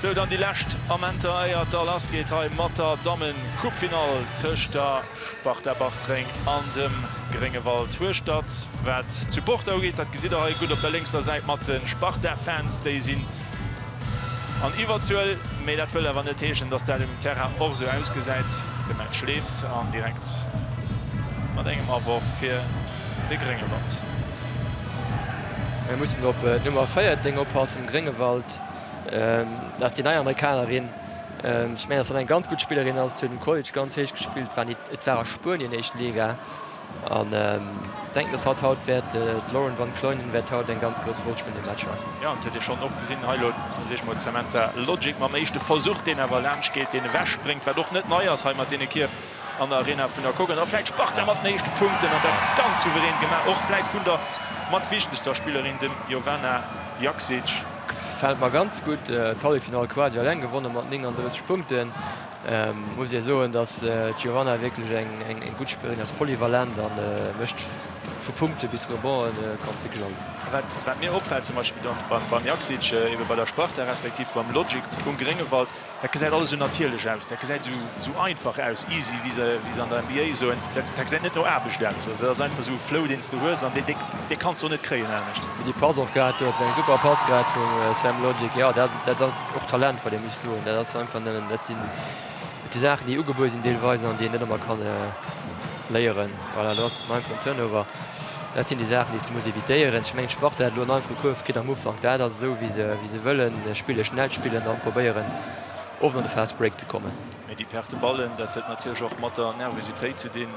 Sou, dann déi lescht Amenter éier et da lass geet hei mat der Dammen-Coupefinall tëscht der Sparta Bartreng an dem Gréngewald Hueschtert. Wat d'Supporter ugeet, dat gesitt der hei gutt op der lénkser Säit mat de Sparta-Fans, déi sinn an Iwwerzuel, mee dat wëll awer net heeschen, dass dat um Terrain och esou ausgesäit. De Match leeft an direkt mat engem Aworf fir de Gréngewald. Mir mussen op d'Nummer 14 oppassen um Gréngewald. Dat ass déi nei Amerikanerin. Ech mengen, datt dat eng ganz gutt Spillerin ass. Huet um College ganz héich gespillt, war et war a Spuenien éischt Liga. An denken, datt hatt haut wäert, d'Lauren Van Kleunen wäert haut eng ganz grouss Roll spillen am Match hei. Jo, an et huet ee schonn och gesinn hei elo, si ech mol, d'Samantha Logic mam éischte Versuch, deen awer laanscht geet, deen ewech spréngt, wat och net nei ass hei mat deene Kierf an der Arena vun der Coque. An da vläit Sparta mat den éischte Punkten an dat ganz souverän gemaach, och vläit vun der mat wichtegster Spillerin, dem Jovana Jaksic. Gefält mer ganz gutt. D'Halleffinall quasi alleng gewonnen mat 39 Punkten. Muss ee soen, dass d'Giovanna wierklech eng gutt Spillerin ass, polyvalent an mécht vu Punkte bis Rebonde, kann wierklech alles. Wat mir opfält zum Beispill beim Jaksic, ebe bei der Sparta respektiv beim Logic um Gréngewald, Dat gesäit alles esou natierlech aus, dat gesäit esou einfach aus, easy, wéi se an der NBA soen. Dat gesäit net no Aarbecht aus. Also dat ass einfach esou e Flow, deen s de hues an dee kanns de och net kréien anescht. Wéi déi Pass och grad do, dat war eng super Pass grad vum Sam Logic. Jo, dat ass och Talent, wat ee muss soen. Dat ass einfach nëmmen, dat sinn, dat si Saachen, déi ugebuer sinn deelweis an déi een net ëmmer kann léieren. Voilà, do ass en einfachen Turnover. Dat sinn déi Saachen, déi s de muss evitéieren. Ech mengen, d'Sparta hat elo en einfache Kuerf kritt am Ufank. Dat ass esou, wéi se, wéi se wëllen spillen, schnell spillen an probéieren, oft an de Fast Break ze kommen. Mee déi Perte Ballen, dat huet natierlech och mat der Nervositéit ze dinn,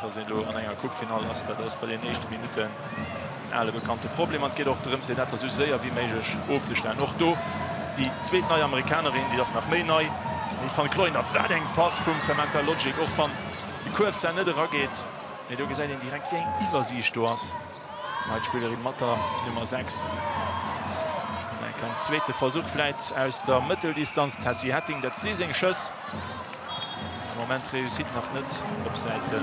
dass een elo an enger Coupefinall ass. Dat ass bei den éischte Minutten en ale bekannte Problem. An et geet och drëms, fir dat da sou séier wéi méiglech ofzestellen. Och do déi zweet nei Amerikanerin, déi ass nach méi nei, déi Van Kluyner. Wat eng Pass vum Samantha Logic, och wann de Kuerf zwar net erageet. Mee do gesäit een direkt wéi eng Iwwersiicht do ass. Nei Spillerin mat der Nummer 6. An eng ganz zweete Versuch vläit aus der Mëtteldistanz. D'Tessy Hetting, dat si seng Schëss. Am Moment Réussite nach net op Säite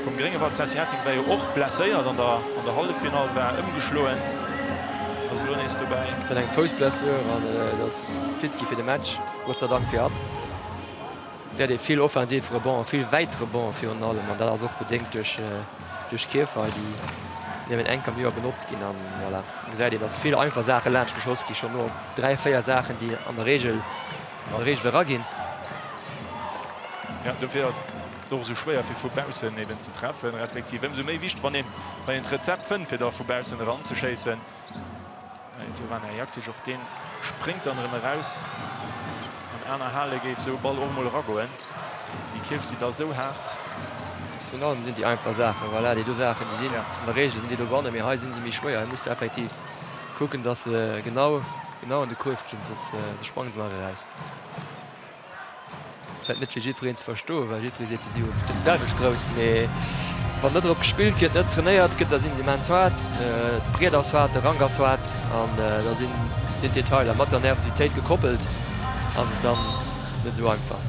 vum Gréngewald. D'Tessy Hetting war jo och blesséiert an der an der Halleffinall, war ëmgeschloen, ass elo nees dobäi. Huet eng Foussblessure an ass fit gi fir de Match, Gott sei Dank fir hatt. Gesäit ee vill offensiv Rebonds, vill wäit Rebonds virun allem an dat ass och bedéngt duerch duerch d'Kierfer hei, déi nëmmen eng Kéier am Joer benotzt ginn an voilà, gesäit een, dass vill einfach Saache laanscht geschoss gi schonn no 3, 4 Saachen, déi an der Reegel an der Reegel eraginn. Jo, dofir ass et och esou schwéier fir vu baussen eben ze treffen, respektiv ëmsou méi wichteg, wann een wann een d'Rezept fënnt fir da vu baussen eranzeschéissen. D'Jovana Jaksic, och deen spréngt dann erëm eraus. An aner Hale géif esou e Ball och emol eragoen. Déi Kierf si da sou haart. Virun allem sinn déi einfach Saachen, voilà, déi do Saachen, déi sinn an der Reegel sinn déi dobannen, mee hei si se méi schwéier. Hei muss de effektiv kucken, dass se genau, genau an de Kuerf ginn, soss sprange se nach eraus. Vläit net fir jiddwereen ze verstoen, well jiddweree seet, se si jo bestëmmt d'selwecht grouss, mee wann net drop gespillt gëtt, net trainéiert gëtt, da sinn se immens haart. D'Briet ass haart, de Rank ass haart an da sinn d'Detailer mat der Nervositéit gekoppelt, ass et dann net esou einfach.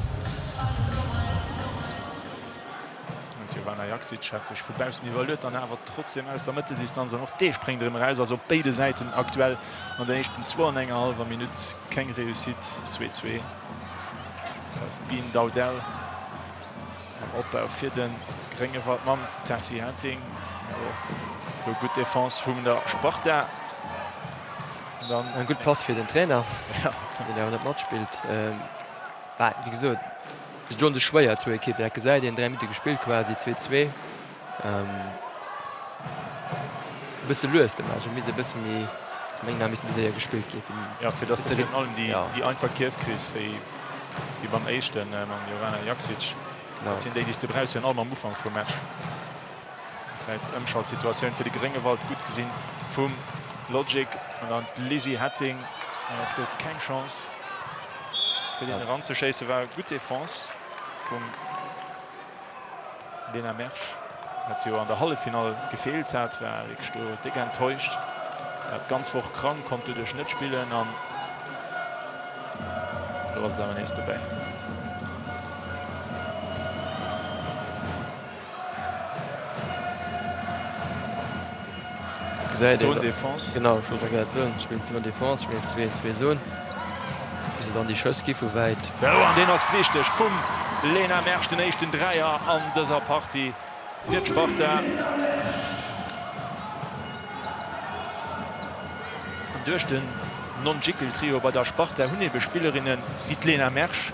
D'Jovana Jaksic hat sech vu baussen iwwerluet, dann awer trotzdem aus der Mëtteldistanz an och dee spréngt erëm eraus. Also op béide Säiten aktuell an der éischten zwou an enger hallwer Minutt keng Réussite. 2, 2. Dat ass d'Bean Dowdell am Opbau fir de Gréngewald mam Tessy Hetting. Do gutt Defense vun der Sparta. Dann eng gutt Pass fir den Trainer, deen awer net matspillt. Wéi gesot, se doen sech schwéier, zwou Ekippen. Dat gesäit een, 3 Minutte gespillt quasi, 2, 2. E bësse lues de Match, e misst e bësse méi, mengen Ae misst méi séier gespillt ginn. Jo, fir dass de virun allem déi einfach Kierf kriss, wéi beim éischten mam Jovana Jaksic. Dat sinn déi, déi s de brauchs, virun allem am Ufank vum Match. Vläit Ëmschaltsituatioun fir de Gréngewald, gutt gesinn vum Logic an dann d'Lizzy Hetting. An och do keng Chance fir deen eranzeschéissen, war gutt Defense vum. Lena Mersch, wat jo an der Halleffinall gefeelt hat, war wierklech do déck enttäuscht. War d'ganz Woch krank, konnt doduerch net spillen an elo ass et awer nees dobäi. Gesäit een, Zone Defense. Genau, ech wollt grad soen, spillen Zone Defense, spillen 2 2 Zone. Wou se dann déi Schëss gi vu wäit. Sou, an deen ass wichteg vum Lena Mersch, den éischten Dräier an dëser Partie fir d'Sparta. An duerch den Non-Jickel-Trio bei der Sparta hunn ebe Spillerinne wéi d'Lena Mersch,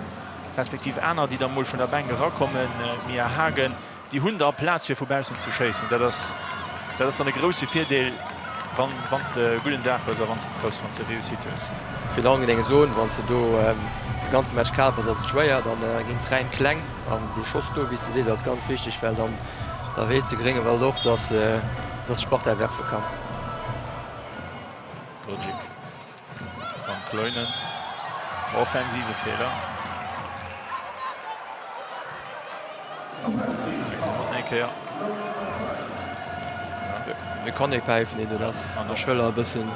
respektiv aner, déi da mol vun der Bänk erakommen, Mia Hagen, Déi hunn da Plaz fir vu baussen ze schéissen. Dat ass, dat ass dann e grousse Virdeel, wann, wann s de e gudden Dag hues a wann s de trëffs, wann s de Réussite hues. Virun allem géint eng Zon, wann s de do de ganze Match kal bass, ass et schwéier. Dann ginn d'Räim kleng an dee Schoss do, wéi s de sees, ass ganz wichteg, well dann da weess de Gréngewald och, dass, dass d'Sparta werfe kann. Logic. Van Kleunen, offensive Feeler. Eng Kéier. De Connick päifen, deen do ass an der Schëller e bëssen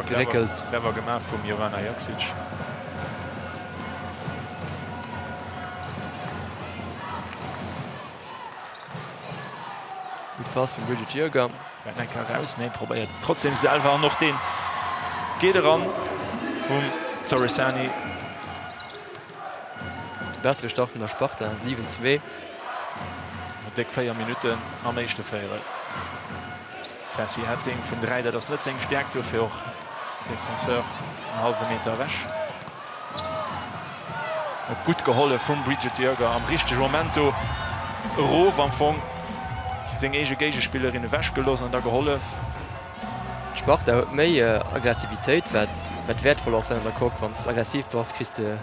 geréckelt. Clever gemaach vum Jovana Jaksic. Gutt Pass vum Brigitte Jörger. Wäit eng Kéier eraus, nee, probéiert et trotzdem selwer an och deen geet eran vum Torresani. De bessere Start vun der Sparta, 7, 2. No déck 4 Minutten am éischte Véierel. D'Tessy Hetting vun 3, dat ass net seng Stäerkt, dofir och Defenseur en hallwe Meter ewech. Op gutt geholle vum Bridget Jörger am richtege Moment do erof, am Fong seng eege Géigespillerin ewech gelooss an da gehollef. D'Sparta huet méi Aggressivitéit, wat wäertvoll ass an der Coque. Wann s de aggressiv bass, kriss de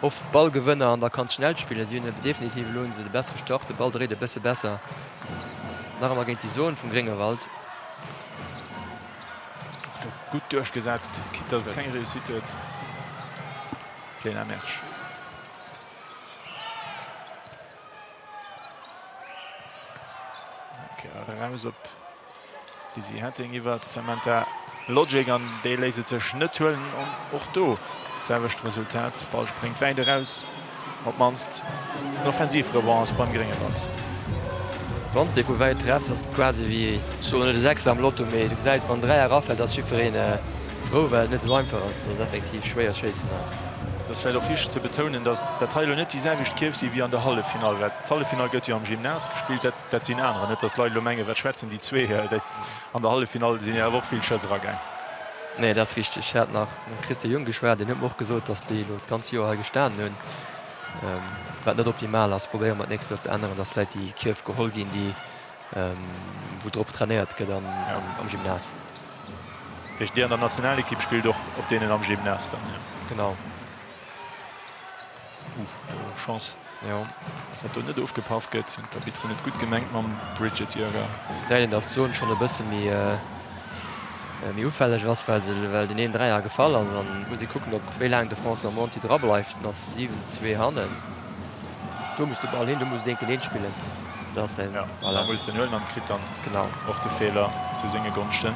oft Ballgewënner an da kanns de schnell spillen. Si hunn definitiv elo hunn se de bessere Start, de Ball dréit e bësse besser. Nach ëmmer géint déi Zon vum Gréngewald. Och do gutt duerchgesat, quitte dass et keng Réussite huet, d'Lena Mersch. Eng Kéier eraus op d'Lizzy Hetting iwwer d'Samantha Logic an déi léisst et sech net huelen. An och do d'selwecht Resultat, de Ball spréngt wäit eraus. Op d'mannst en Offensivrebond ass beim Gréngewald. Wann s de vu wäit treffs, ass et quasi wéi, ech soen net e Sechser am Lotto, mee du gesäis, wann en Dräier erafält, ass jiddweree frou, well et net esou einfach ass. Dat ass effektiv schwéier schéissen. Et ass vläicht och wichteg ze betounen, datt dat hei elo net déi selwecht Kierf si wéi an der Halleffinall, well d'Halleffinall gëtt jo am Gymnase gespillt, dat dat sinn anerer. Net datt d'Leit elo mengen, wat schwätzen déi zwee, an der Halleffinall sinn jo awer och vill Schëss eragaang. Nee, dat ass richteg. Ech hat nach mam Christian Jung geschwat, deen huet mer och gesot, datt déi elo d'ganz Joer hei gestanen hunn, wat net optimal ass. Probéiere mer d'nächst Joer ze änneren, datt vläicht déi Kierf geholl ginn, déi wou drop trainéiert gëtt am Gymnase. Dat heescht, déi an der Nationalekipp spillt och op deenen am Gymnase dann, jo? Genau. Uff, do Chance, dass dat do net ofgepaff gëtt. Hunn d'Arbitteren et gutt gemengt mam Bridget Jörger. Gesäit een, dass d'Zon schonn e bësse méi méi ufälleg ass, well se well deen een Dräier gefall ass. An muss ee kucken, ob wéi laang de François Monti dra bleift. En ass 7, 2 hannen. Do muss de Ball hin, do muss et een géint een spillen. Dat ass en, voilà. Da muss et en huelen an kritt dann och de Feeler zu senge Gonschten.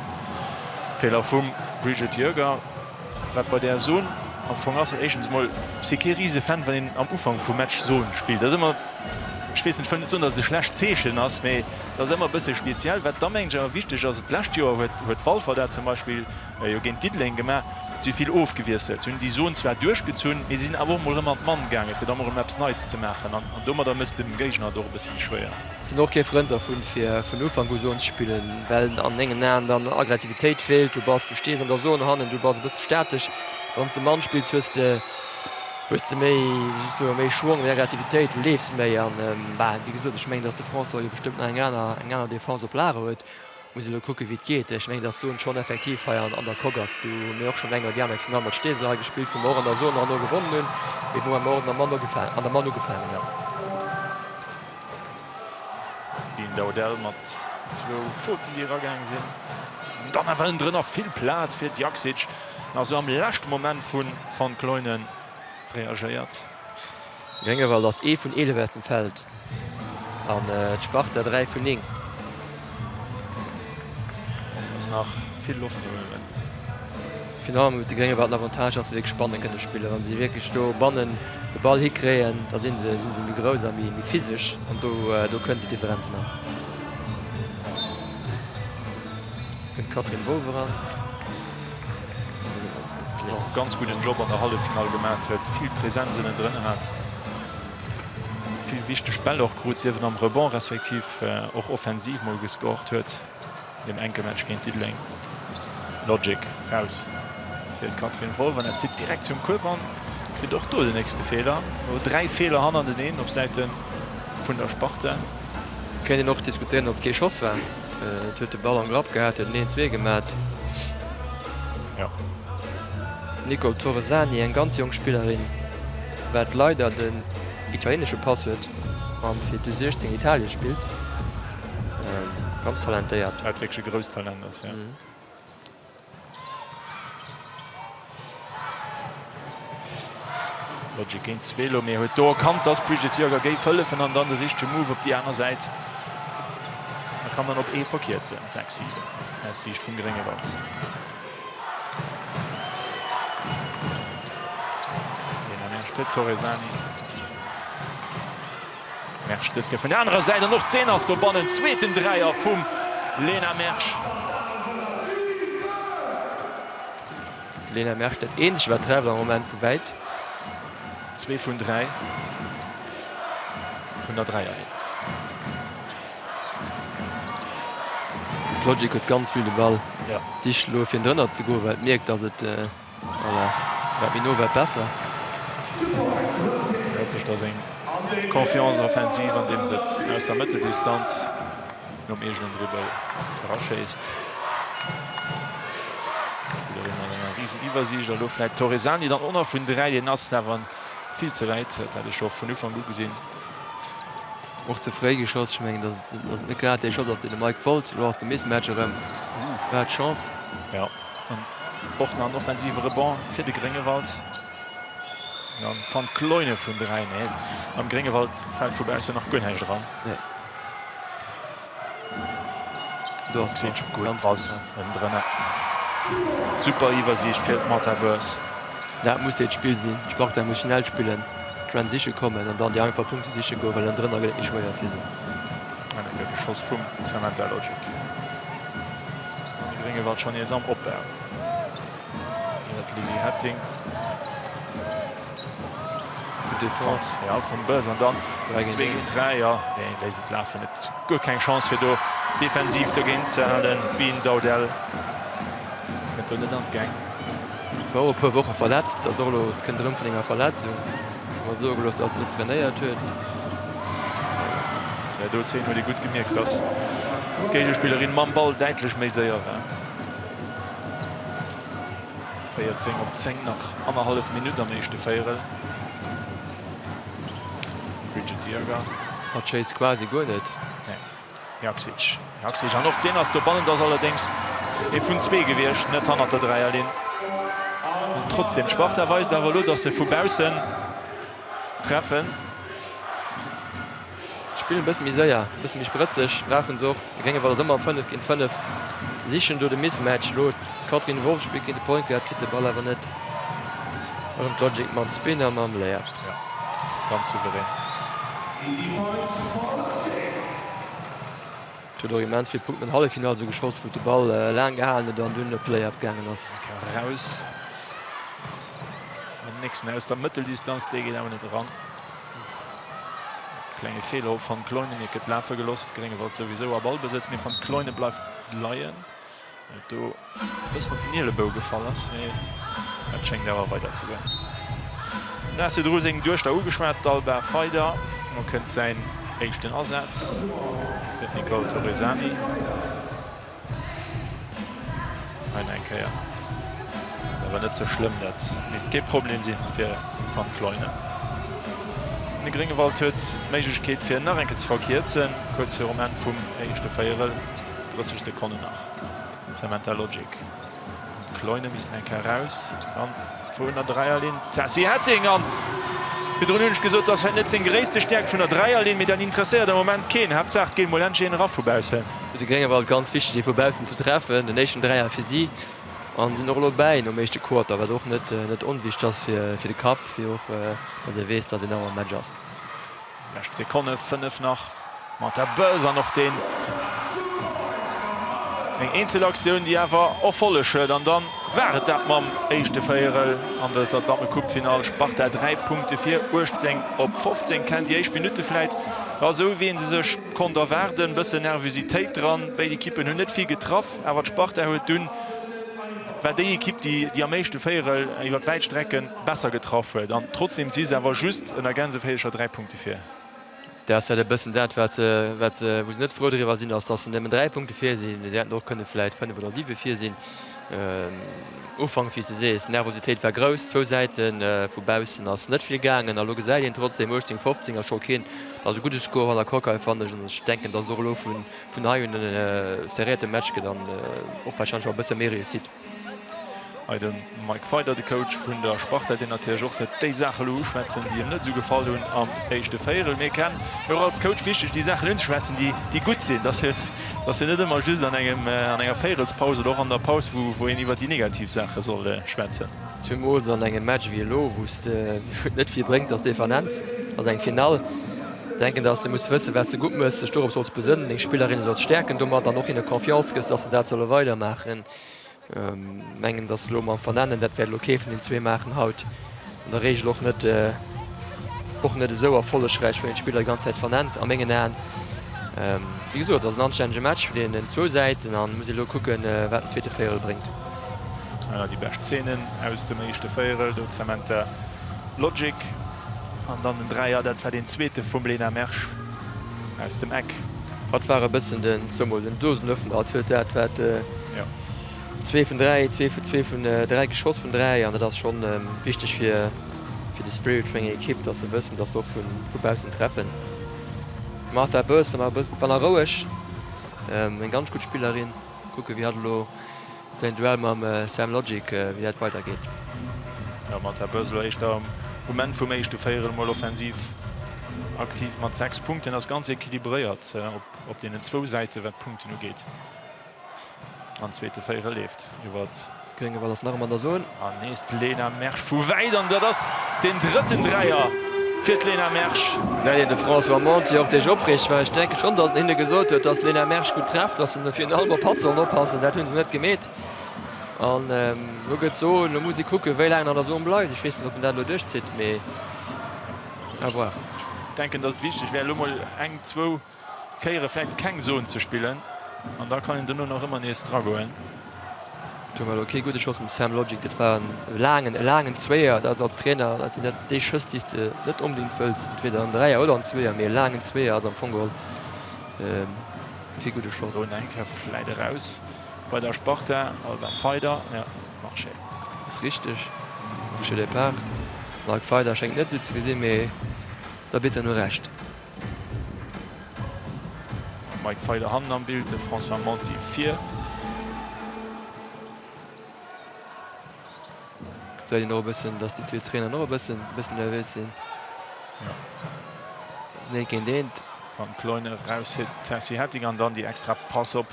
Feeler vum Bridget Jörger. Wat bei där Zon am Fong ass, éischtens emol, ech si kee Risefan, wann een am Ufank vum Match Zon spillt. Dat ass ëmmer, ech weess net, ech wëll net soen, datt et e schlecht Zeechen ass, mee dat ass ëmmer e bësse speziell. Wat da mengen ech awer wichteg ass, d'lescht Joer huet, huet Walfer dat zum Beispill jo géint Diddeleng gemaach, si hu vill ofgewiesselt. Si hunn déi Zon zwar duerchgezunn, mee si sinn awer och emol erëm an d'Mann gaangen, fir da mol erëm eppes Neits ze maachen. An domadder méchs de dem Géigner et och e bësse méi schwéier. Sinn och kee Frënd dervun fir vun Ufank u Zone ze spillen, well an mengen Aen dann Aggressivitéit feelt. Du bass, du stees an der Zone hannen, du bass e bësse statesch. Wann s de Mann spills hues de hues de méi, wéi soll ech soen, méi Schwong, méi Aggressivitéit, du leefs méi an bah, wéi gesot, ech mengen, datt de François jo bestëmmt nach eng aner eng aner Defense op Lager huet. Muss elo kucken, wéi et geet. Ech mengen, datt d'Zone schonn effektiv hei an der Coque ass. Do hu mir och schonn eng oder déi aner Finall mat Steesel hei gespillt, wou mer och an der Zone herno gewonnen hunn, mee wou mer och an der Mann ugefaangen an der Mann ugefaangen hunn. Dean Dowdell mat zwou Fauten déi eragaang sinn. Dann awer ënnendrënner vill Plaz fir d'Jaksic. Nach esou am leschte Moment vu Van Kleunen reagéiert. Gréngewald ass ee vun 11 aus dem Feld an d'Sparta 3 vun 9. Ass nach vill Loft no uewen. Virun allem huet de Gréngewald den Avantage, dass se wierklech banne kënne spillen. Wa si wierklech do bannen de Ball hikréien, da si se si méi grouss a méi physesch an do do kënne se d'Differenz maachen. Kënnt d'Catherine Wolff eran. Och e ganz gudden Job an der Halleffinall gemat huet, vill Präsenz ënnendrënner hat, vill wichteg Bäll och krut, sief et am Rebond respektiv och offensiv mol gescored huet. Deem enke Match géint Diddeleng. Logic raus fir d'Catherine Wolff an dat zitt direkt zum Kuerf an kritt och do den nächste Feeler. Elo 3 Feeler hannerteneen op Säite vun der Sparta. Kéint een och diskutéieren ob et kee Schoss war. Et huet de Ball am Grapp gehat, huet en een zwee gemat. Jo. D'Nicole Torresani, eng ganz jonk Spillerin, wat leider den italienesche Pass huet an fir d'U16 Italie spillt. Ganz talentéiert. Wat wierklech e grousst Talent ass, jo. Logic géint Zwelo, mee huet do erkannt, dass d'Brigitte Jörger géif hëllefen an dann de richtege Move op déi aner Säit a kann dann op ee verkierzen. 6, 7 aus Siicht vum Gréngewald. Lena Mersch fir d'Torresani. Mersch dës Kéier vun der anerer Säit an och deen ass dobannen. Zweeten Dräier vum Lena Mersch. D'Lena Mersch dat eenzegt wat trefft am Moment vu wäit. Zwee vun 3 vun der Dräierlinn. D'Logic huet ganz vill de Ball. Sicht elo fir drënner ze goen, well et mierkt, datt et Voilà, wat méi no, wat besser. Huet sech da seng Confiance offensiv, andeems et aus der Mëtteldistanz nom eegenen Dribbel eraschéisst. Spillerin mat enger risen Iwwersiicht. A lo vläit Torresani dann och nach vun 3, deen ass awer vill ze wäit, dat hat ee scho vun Ufank u gesinn. Och ze fréi geschoss. Ech mengen, datt et net grad dee Schoss ass, deen de Mike wollt. Elo ass de Mismatch erëm. War d'Chance. Jo, an och nach en offensive Rebond fir de Gréngewald. An van Kleune vun 3. Nee, am Gréngewald fält vu baussen nach guer näischt eran. Nee. Do ass Gutt ganz Pass ënnendrënner. Super Iwwersiicht fir d'Marta Boers. Dat muss hiert Spill sinn. D'Sparta muss schnell spillen, d'Transition kommen an dann déi einfach Punkte siche goen, well ënnendrënner gëtt et méi schwéier fir si. An e gudde Schoss vum Samantha Logic. An de Gréngewald schonn nees am Opbau. Iwwer d'Lizzy Hetting. Gutt Defense. Ja, vum Buzz an dann 2 géint 3. Ja, nee, léisst et lafen. Huet guer keng Chance fir do defensiv dogéint ze halen. D'Bean Dowdell kënnt do net an d'Gäng. War och e puer Woche verletzt, ass och elo, kënnt erëm vun enger Verletzung. Ech hu mer soe gelooss, dass en net trainéiert huet. Bei der do Zeen huet ee gutt gemierkt, dass d'Géigespillerin mam Ball däitlech méi séier war. 14 op 10, nach annerhallef Minutt am éischte Véierel. Brigitte Jäger. Hatt schéisst quasi guer net. Nee. Jaksic, Jaksic an och deen ass dobannen. Et ass allerdéngs ee vun zwee gewiescht, net hannert der Dräierlinn. An trotzdem, d'Sparta weist awer elo, datt se vu baussen treffen. Spillen e bësse méi séier, e bësse méi sprëtzeg, brauchen se och. De Gréngewald ass ëmmer am 5 géint 5, sichen do de Mismatch. Elo d'Catherine Wolff spillt géint de Point Guard, kritt de Ball awer net. Erëm d'Logic mam Spin a mam Layup. Jo, ganz souverän. Huet och immens vill Punkten an Halleffinall sou geschoss, wou de Ball laang gehalen huet an dunn op de Layup gaangen ass. Eng Kéier raus. Den nächsten aus der Mëtteldistanz, dee geet awer net eran. Klenge Feeler op van Kleune, mee gëtt lafe gelooss. Gréngewald souwisou a Ballbesëtz, mee van Kleune bleift leien. Well et do e bëssen op den Ielebou gefall ass, mee dat schéngt awer weider ze goen. Den AC Dru seng Duechter ugeschwat, d'Alba Feider. Elo kënnt säin éischten Asaz fir d'Nicole Torresani. Hei nach eng Kéier. Ass awer net sou schlëmm, dat misst kee Problem si fir van Kleune. De Gréngewald huet d'Méiglechkeet fir nach eng Kéier ze verkierzen, kuerz virum Enn vum éischte Véierel. 30 Sekonnen nach. Samantha Logic an Kleune missen eng Kéier raus. Dann vun der Dräierlinn d'Tessy Hetting an virdrun hunn ech gesot, dat ass vläicht net seng gréisste Stäerkt vun der Dräierlinn, mee dat interesséiert am Moment keen. Haaptsaach et geet mol endlech een era vu baussen. Fir de Gréngewald ganz wichteg, dee vu baussen ze treffen. Den éischten Dräier fir si an sinn och elo bäi nom éischte Quarter, wat och net net onwichteg ass fir fir de Kapp, fir och datt ee weess, datt een nach am Match ass. Lescht Sekonne, 5 nach mat der Buzz an och deen eng Eenzelaktioun, déi awer Erfolleg huet an dann. War et dat mam éischte Véierel an dëser Dammecoupe-Finall. Sparta 3 Punkte vir, 18 op 15. Kennt déi éischt Minutte vläit esou wéi een se sech konnt erwaarden. Bëssen Nervositéit dran, béid Ekippen hunn net vill getraff, awer d'Sparta huet dunn, war déi Ekipp déi déi am éischte Véierel iwwer wäit Strecken besser getraff huet. An trotzdeem si se awer just ënner Gänseféiercher 3 Punkte vir. Dat ass vläit e bëssen dat, wat se, wat se, wou se net frou driwwer sinn, ass, datt se nëmmen 3 Punkte vir sinn. Si hätten och kënne vläit 5 oder 7 vir sinn. Ufank, wéi s de sees, d'Nervositéit war grouss, zwou Säiten, vu baussen ass net vill gaangen. A lo gesäit een trotzdem, 18, 15 ass scho keen, ass e gudde Score an der Coquille, fannen ech. An ech denken, datt et och elo vun, vun hei un e serréierte Match gëtt an och warscheinlech och e bësse méi Réussite. Hei de Mike Feyder, de Coach vun der Sparta, deen natierlech och wäert déi Saache elo uschwätzen, déi em net esou gefall hunn am éischte Véierel. Mee Ken, och als Coach wichteg, déi Saachen unzeschwätzen, déi déi gutt sinn. Dass jo dass jo net ëmmer just an engem an enger Véierelspaus oder och an der Paus, wou wou een iwwer déi negativ Saache soll schwätzen. Zumools an engem Match wéi elo, wou s de wou et net vill bréngt, dass de vernenns, ass eng Finall. Denken, dass de muss wëssen, wat s de gutt méchs, dech dorop solls besënnen, deng Spillerinne solls stäerken domat an och hinne Confiance gëss, dass se dat solle weidermaachen. Mengen dass elo mam Vernennen, dat wäert elo kee vun den zwee maachen haut, an der Regel och net och net esou erfollegräich, wéi een d'Spiller déi ganz Zäit vernennt a mengen Aen. Wéi gesot, et ass en anstännege Match vun deenen zwou Säiten an muss ee elo kucken, wat den zweete Véierel bréngt. Déi bescht Zeenen aus dem éischte Véierel, do d'Samantha Logic an dann den Dräier, dat war deen zweete vum Lena Mersch aus dem Eck. Hatt war e bëssen den, soe mol, den Dosenöffner. Hatt huet dat, wat zwee vun dräi, zwee vun zwee vun dräi geschoss vun dräi an dat ass schonn wichteg fir fir de Spirit vun enger Ekipp, dass se wëssen, dass se och vu vu baussen treffen. D'Martha Boes war nach e bëssen, war nach roueg, eng ganz gutt Spillerin. Kucke wéi hatt elo Säin Duell mam Sam Logic, wéi dat weider geet. Jo, Marta Boes elo éischter um Enn vum éischte Véierel mol offensiv aktiv mat 6 Punkten. Ass ganz equilibréiert op deenen zwou Säite wat d'Punkten ugeet. An zweete Véierel leeft iwwer. Gréngewald ass nach ëmmer an der Zon. An nees d'Lena Mersch vu wäit an dat ass deen drëtten Dräier fir d'Lena Mersch. Gesäit een de François Monti och dech opreegt, well ech denke schonn, datt en hinne gesot huet, datt d'Lena Mersch gutt trefft, datt se virun allem op hatt sollen oppassen. Dat hu se net gemeet. An elo gëtt d'Zon, elo muss ee kucken, wéi laang en an der Zon bleift. Ech weess net, ob en dat elo duerchzitt, mee à voir. Ech denken, datt et wichteg wär, elo mol eng, zwou Kéiere vläit keng Zon ze spillen an da kann een dono nach ëmmer nees dragoen. Do war elo kee gudde Schoss vum Sam Logic, dat war en laangen, e laangen Zweeër. Dat ass als Trainer, dat sinn dat déi Schëss, déi s de net onbedéngt wëlls, entweder en Dräier oder en Zweeër, mee e laangen Zweeër ass am Fong geholl kee gudde Schoss. Lo eng Kéier vläit eraus bei der Sparta, Alba Feider, jo, Marché. Ass richteg, Marché Départ. Mike Feider schéngt net esou ze gesinn, mee da bitt en u Recht. Mike Feyder hannen am Bild, de François Monti vir. Gesäit een och e bëssen, dass déi zwee Traineren och e bëssen bëssen nervös sinn. Jo. Eent géint eent. Van Kleune eraus fir d'Tessy Hetting an dann déi extra Pass op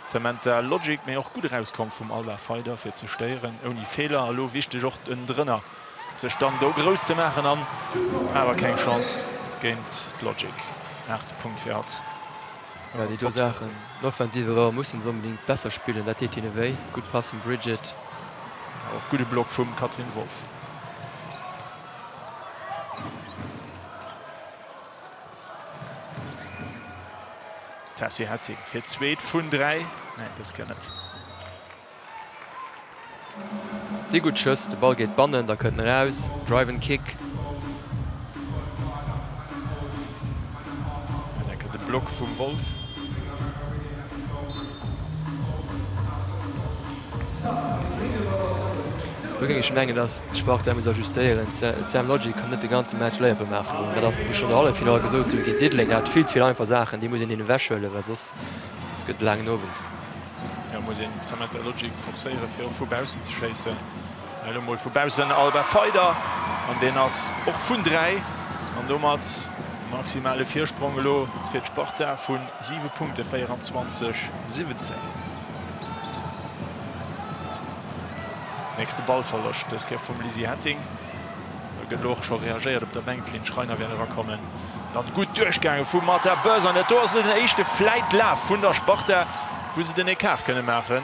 d'Samantha Logic, mee och gutt erauskomm vum Alba Feyder fir ze stéieren ouni Feeler. A lo wichteg och den Drënner. Sech dann do grouss ze maachen an awer keng Chance géint d'Logic. Aachte Punkt fir hatt. Jo, déi do Saachen, d'Offensive Erreur mussen se onbedéngt besser spillen, dat deet hinne wéi. Gutt Pass vum Bridget. Och gudde Block vum Catherine Wolff. Tessy Hetting fir d'zweet vun 3. Nee, dës Kéier net. Si gutt Schëss, de Ball geet bannen, da kënnt en eraus, Drive and Kick. An enke de Block vum Wolff. Do géing ech mengen, dass d'Sparta muss ajustéieren. D'Sam Logic kann net de ganze Match Layuppe maachen. Dat ass, wou ech schonn an der Halleffinall gesot hunn, géint Diddeleng, dat hat vill ze vill einfach Saachen, déi muss een hinnen ewechhuelen, well soss gëtt et e laangen Owend. Jo, muss een d'Samantha Logic forcéieren, fir och vu baussen ze schéissen. Elo mol vu baussen Alba Feider an deen ass och vun 3 an domat maximale Virsprong elo fir d'Sparta vu 7 Punkte, 24, 17. Nächste Ballverloscht, dës Kéier vum Lizzie Hetting. Do gëtt elo och scho reagéiert op der Bänk. D'Lynn Schreiner wäert erakommen. Dann gutt duerchgaange vum Marta Boes an dat do ass elo den éischte Fläitlaf vun der Sparta, wou se den Ecart kënne maachen.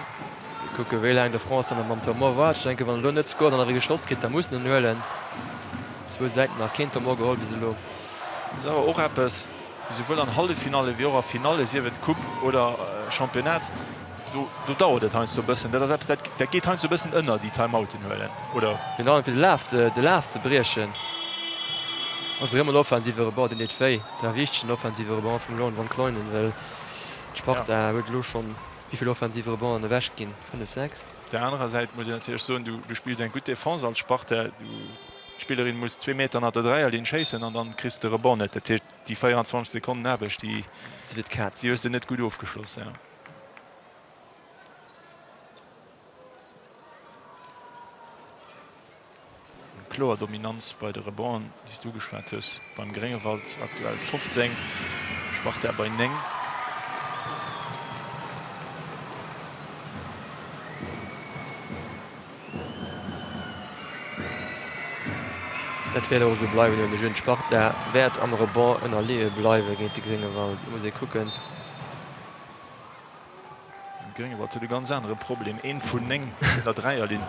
Kucke wéi laang de Français nach mam Temps mort waart. Ech denken, wann en elo net scoort an nach ee geschoss kritt, da muss en en huelen. Zwou Säiten nach keen Temps mort geholl bis elo. Ass awer och eppes, esouwuel an Halleffinalle wéi och a Finalle, sief et Coupe oder Championnat, do do dauert et heiansdo e bëssen. Dat ass eppes, dat dat geet heiansdo e bëssen ënner, déi Time-outen huelen, oder? Virun allem fir de Laf ze de Laf ze briechen. Ass erëm en offensive Rebond, deen deet wéi. De wichtegen offensive Rebond vum Loan van Kleunen, well d'Sparta huet elo schonn wéi vill offensive Rebonden ewech ginn? 5, 6? Op der anerer Säit muss een natierlech soen, du du spills eng gutt Defense als Sparta. Du D'Spillerin muss zwee Meter ënnert der Dräierlinn schéissen an dann kriss de Rebond net. Dat heescht déi 24 Sekonnen Aarbecht déi déi hues de net gutt ofgeschloss. Jo. Eng kloer Dominanz bei de Rebonden, déi s du ugeschwat hues, beim Gréngewald aktuell 15, Sparta bei 9. Dat wäert och esou bleiwen, huelen ech un. D'Sparta wäert am Rebond ënnerleeë bleiwe géint de Gréngewald. Et muss ee kucken. De Gréngewald huet e ganz anere Problem, eent vun 9 vun der Dräierlinn.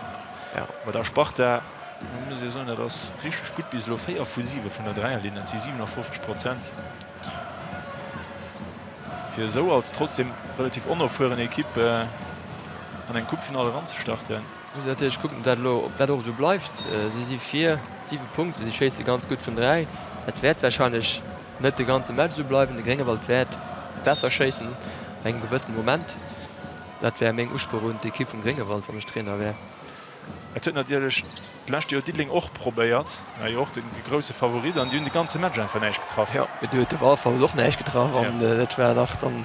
Bei der Sparta, do muss ee soen, dat ass richteg gutt bis elo, 4 vu 7 vun der Dräierlinn, dat si 57 Prozent. Fir esou als trotzdem relativ onerfueren Ekipp an eng Coupefinall eranzestarten. Muss een natierlech kucken, ob dat elo, ob dat och esou bleift. Si si vir, 7 Punkte, si schéisse ganz gutt vun 3. Dat wäert warscheinlech net de ganze Match esou bleiwen. De Gréngewald wäert besser schéissen an engem gewëssene Moment. Dat wär meng Usproch un d'Ekipp vum Gréngewald, wann ech Trainer wär. Et huet natierlech d'lescht Joer Diddeleng och probéiert, war jo och de grousse Favorit an déi hunn de ganze Match einfach näischt getraff. Jo, mee do huet de Walfer och näischt getraff an dat war nach dann.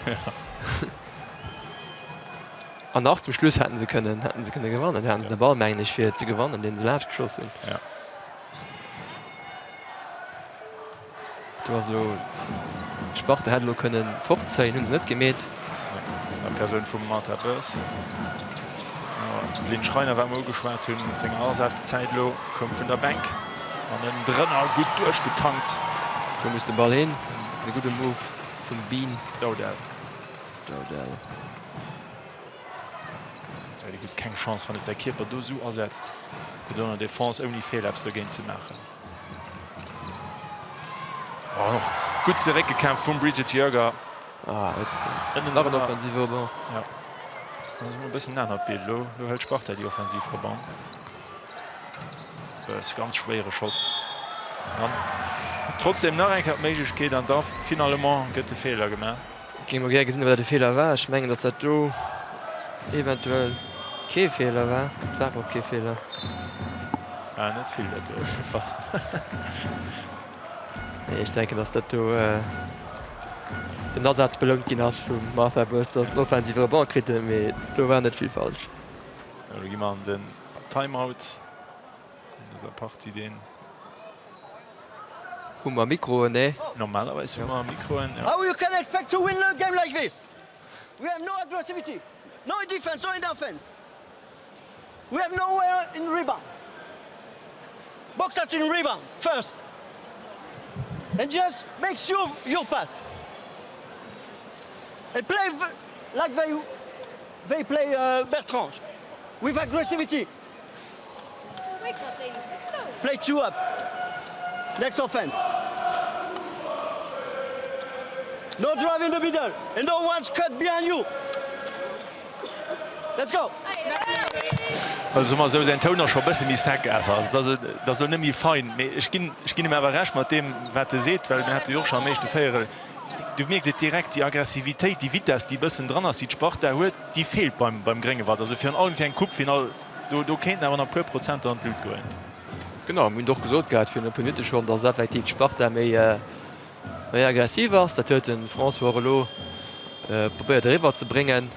An nach zum Schluss hätten se kënnen, hätten se kënne gewannen, haten se de Ball mengen ech fir ze gewannen, deen se laanscht geschoss hunn. Ja. Do ass elo, d'Sparta hätt elo kënnen fortzéien, hunn se net gemeet. Nee, an Persoun vum Martha Beurs. D'Lynn Schreiner, wat mer ugeschwat hunn, mat senger Asazzäit elo, koum vun der Bänk an ënnen drënner gutt duerchgetankt. Do muss de Ball hin, e gudde Move vum Bean. Dowdell. Dowdell. Säit e huet keng Chance, wann et säi Kierper do esou asetzt, fir do an der Defense ouni Feeler eppes dogéint ze maachen. An och gutt zeréckgekämpft vum Brigitte Jörger. Ah, et nach en offensive Rebond. Ja, dat ass emol e bëssen en anert Bild elo. Elo hëlt Sparta déi offensiv Rebond. Bës, ganz schwéiere Schoss. An trotzdem nach eng Kéier d'Méiglechkeet an da finalement gëtt de Feeler gemaach. Géing mol gär gesinn, wat dat e Feeler war. Ech mengen, dass dat do eventuell kee Feeler war. Et war och kee Feeler. War net vill dat do op jidde Fall. Nee, ech denken, dass dat do den Asaz belount ginn ass vum Martha Boes, dass den offensive Rebond kritt huet, mee do war net vill falsch. Elo gi mer an den Timeout an dëser Partie, deen. Hu mer Mikroen? Nee. Normalerweis hu mer Mikroen, jo. How you can expect to win a game like this? We have no aggressivity, no in defense, no in offense. We have nowhere in rebound. Box out in rebound first. And just make sure your pass. And play like they, they play uh, Bertrange, with aggressivity. Play two up. Next offense. No drive in the middle and no one's cut behind you. Let's go! Also soe mer esou, säin Toun ass scho e bësse méi sec awer. Also dat ass, dat ass elo net méi fein, mee ech ginn, ech ginn him awer Recht mat deem, wat e seet, well mir hate jo och schonn am éischte Véierel, du mierks et direkt, déi Aggressivitéit, déi Vitess, déi e bëssen dran ass, déi d'Sparta huet, déi feelt beim, beim Gréngewald. Also virun allem fir eng Coupefinall Do, do kéinten awer nach e puer Prozenter an d'Lut goen. Genau, mir hunn et och gesot gehat virun e puer Minutte schonn, dass effektiv d'Sparta méi, méi aggressiv ass. Dat huet de François och elo probéiert eriwwer ze bréngen.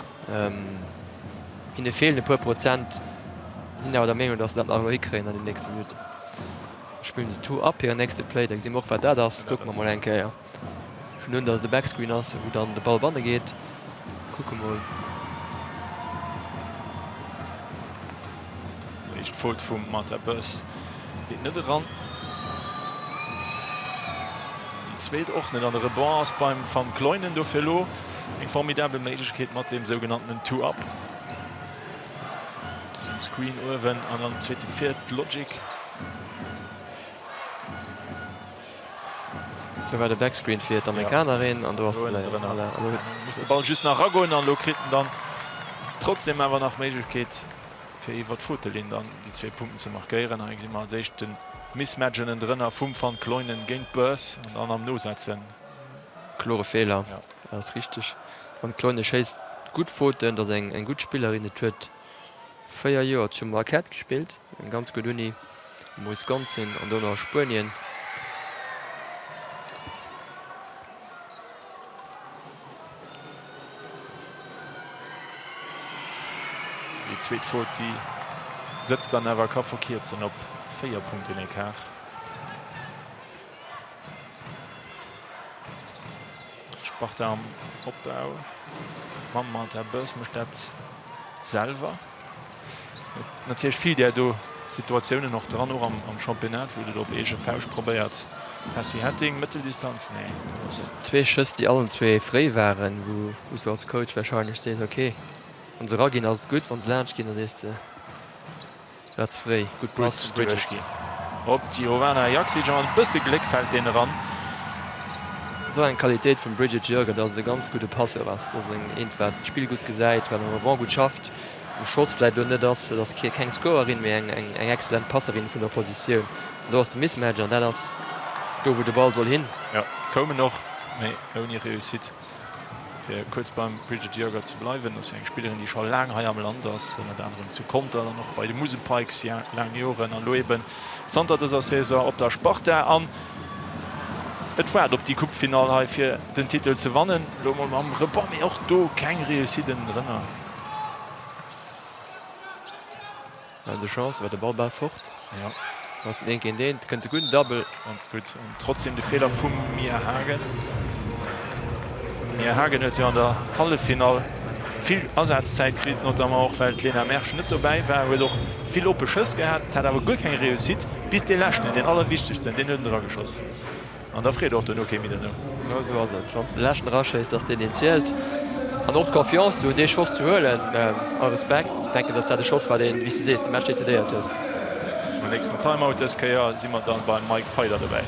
Hinne feelen e puer Prozent, sinn awer der Meenung, dass se dat nach elo hikréien an den nächste Minutten. Spillen se two up hiren nächste Play, da gesi mer och wat dat ass. Kucke mer mol eng Kéier. Ech hunn un, dass et e Backscreen ass, wou dann de Ball banne geet. Kucke mol. Éischt Faute vum Marta Boes geet net eran. Déi zweet och net an de Rebond ass beim Van Kleunen. Dofir elo eng formidabel Méiglechkeet mat deem sougenanntenen Two-Up. Screen uewen an dann zweete fir d'Logic. Do war de Backscreen fir d'Amerikanerin an do ass de Layup. Voilà, elo muss de Ball just nach eragoen an elo kritt en dann trotzdem awer nach d'Méiglechkeet fir iwwer d'Fauttelinn dann déi zwee Punkten ze markéieren. Hei gesi mer als éischt de Mismatch ënnendrënner vum Van Kleunen géint d'Beurs an dann am Nosetzen. Klore Feeler, dat ass richteg. Van Kleunen schéisst gutt Fauten, dat ass eng gutt Spillerin. Et huet 4 Joer zu Marquette gespillt, eng ganz gutt Uni am Wisconsin an dono a Spuenien. Déi zweet Faute, déi sëtzt dann awer, ka verkierzen op 4 Punkten Ecart. D'Sparta am Opbau mam Marta Bös mécht dat selwer. Natierlech vill där do Situatiounen och dran, och am Championnat, wou et op eege Fauscht probéiert. Tessy Hetting, Mëtteldistanz, nee, dat ass. Zwee Schëss, déi allen zwee fréi waren, wou s du als Coach warscheinlech sees, ok, wann se eraginn, ass et gutt, wann se laanscht ginn, da sees de, War ze fréi. Gutt Pass vum Bridget. Op d'Jovana Jaksic a mat e bësse Gléck fält deen eran. Esou eng Qualitéit vum Bridget Joerger, dass et e ganz gudde Passeur ass. Dat ass eent wat d'Spill gutt gesäit, wat am Rebond gutt schafft, um Schoss vläit elo net ass. Et ass keng Scorerin, mee eng excellent Passerin vun der Positioun. An do ass de Mismatch an dat ass do wou de Ball soll hin. Jo, koum en och, mee ouni Réussite. Fir kuerz beim Bridget Joerger ze bleiwen, ass jo eng Spillerin, déi scho laang hei am Land ass, ënnert anerem zu Conter, dann och bei de Musel Pikes laang Joren an elo eben zanter dëser Saison op der Sparta. An et waart op déi Coupe-Finall hei fir den Titel ze wannen. Elo mol mam Rebond, mee och do keng Réussite ënnendrënner. An de Chance war de Ball bal fort. Ja. Ass den een géint een, kënnt de gudden Double. Ganz gutt. An trotzdem de Feeler vum Mia Hagen. D'Mia Hagen huet jo an der Halleffinall vill Asazäit kritt, notamment och well d'Lena Mersch net dobäi war. Huet och vill oppe Schëss gehat, hat awer guer keng Réussite, bis dee leschten, deen allerwichtegsten, deen huet en erageschoss. An da freet och duerno kee méi duerno. Genau esou ass et. Wann s de leschten eraschéiss, ass deen, deen zielt. An och d'Confiance ze hunn, dee Schoss ze huelen. All Respekt. Ech denken, datt dat e Schoss war, deen, wéi s de sees, de Match decidéiert huet. Nom nächsten Timeout dës Kéier si mer dann beim Mike Feiler dobäi.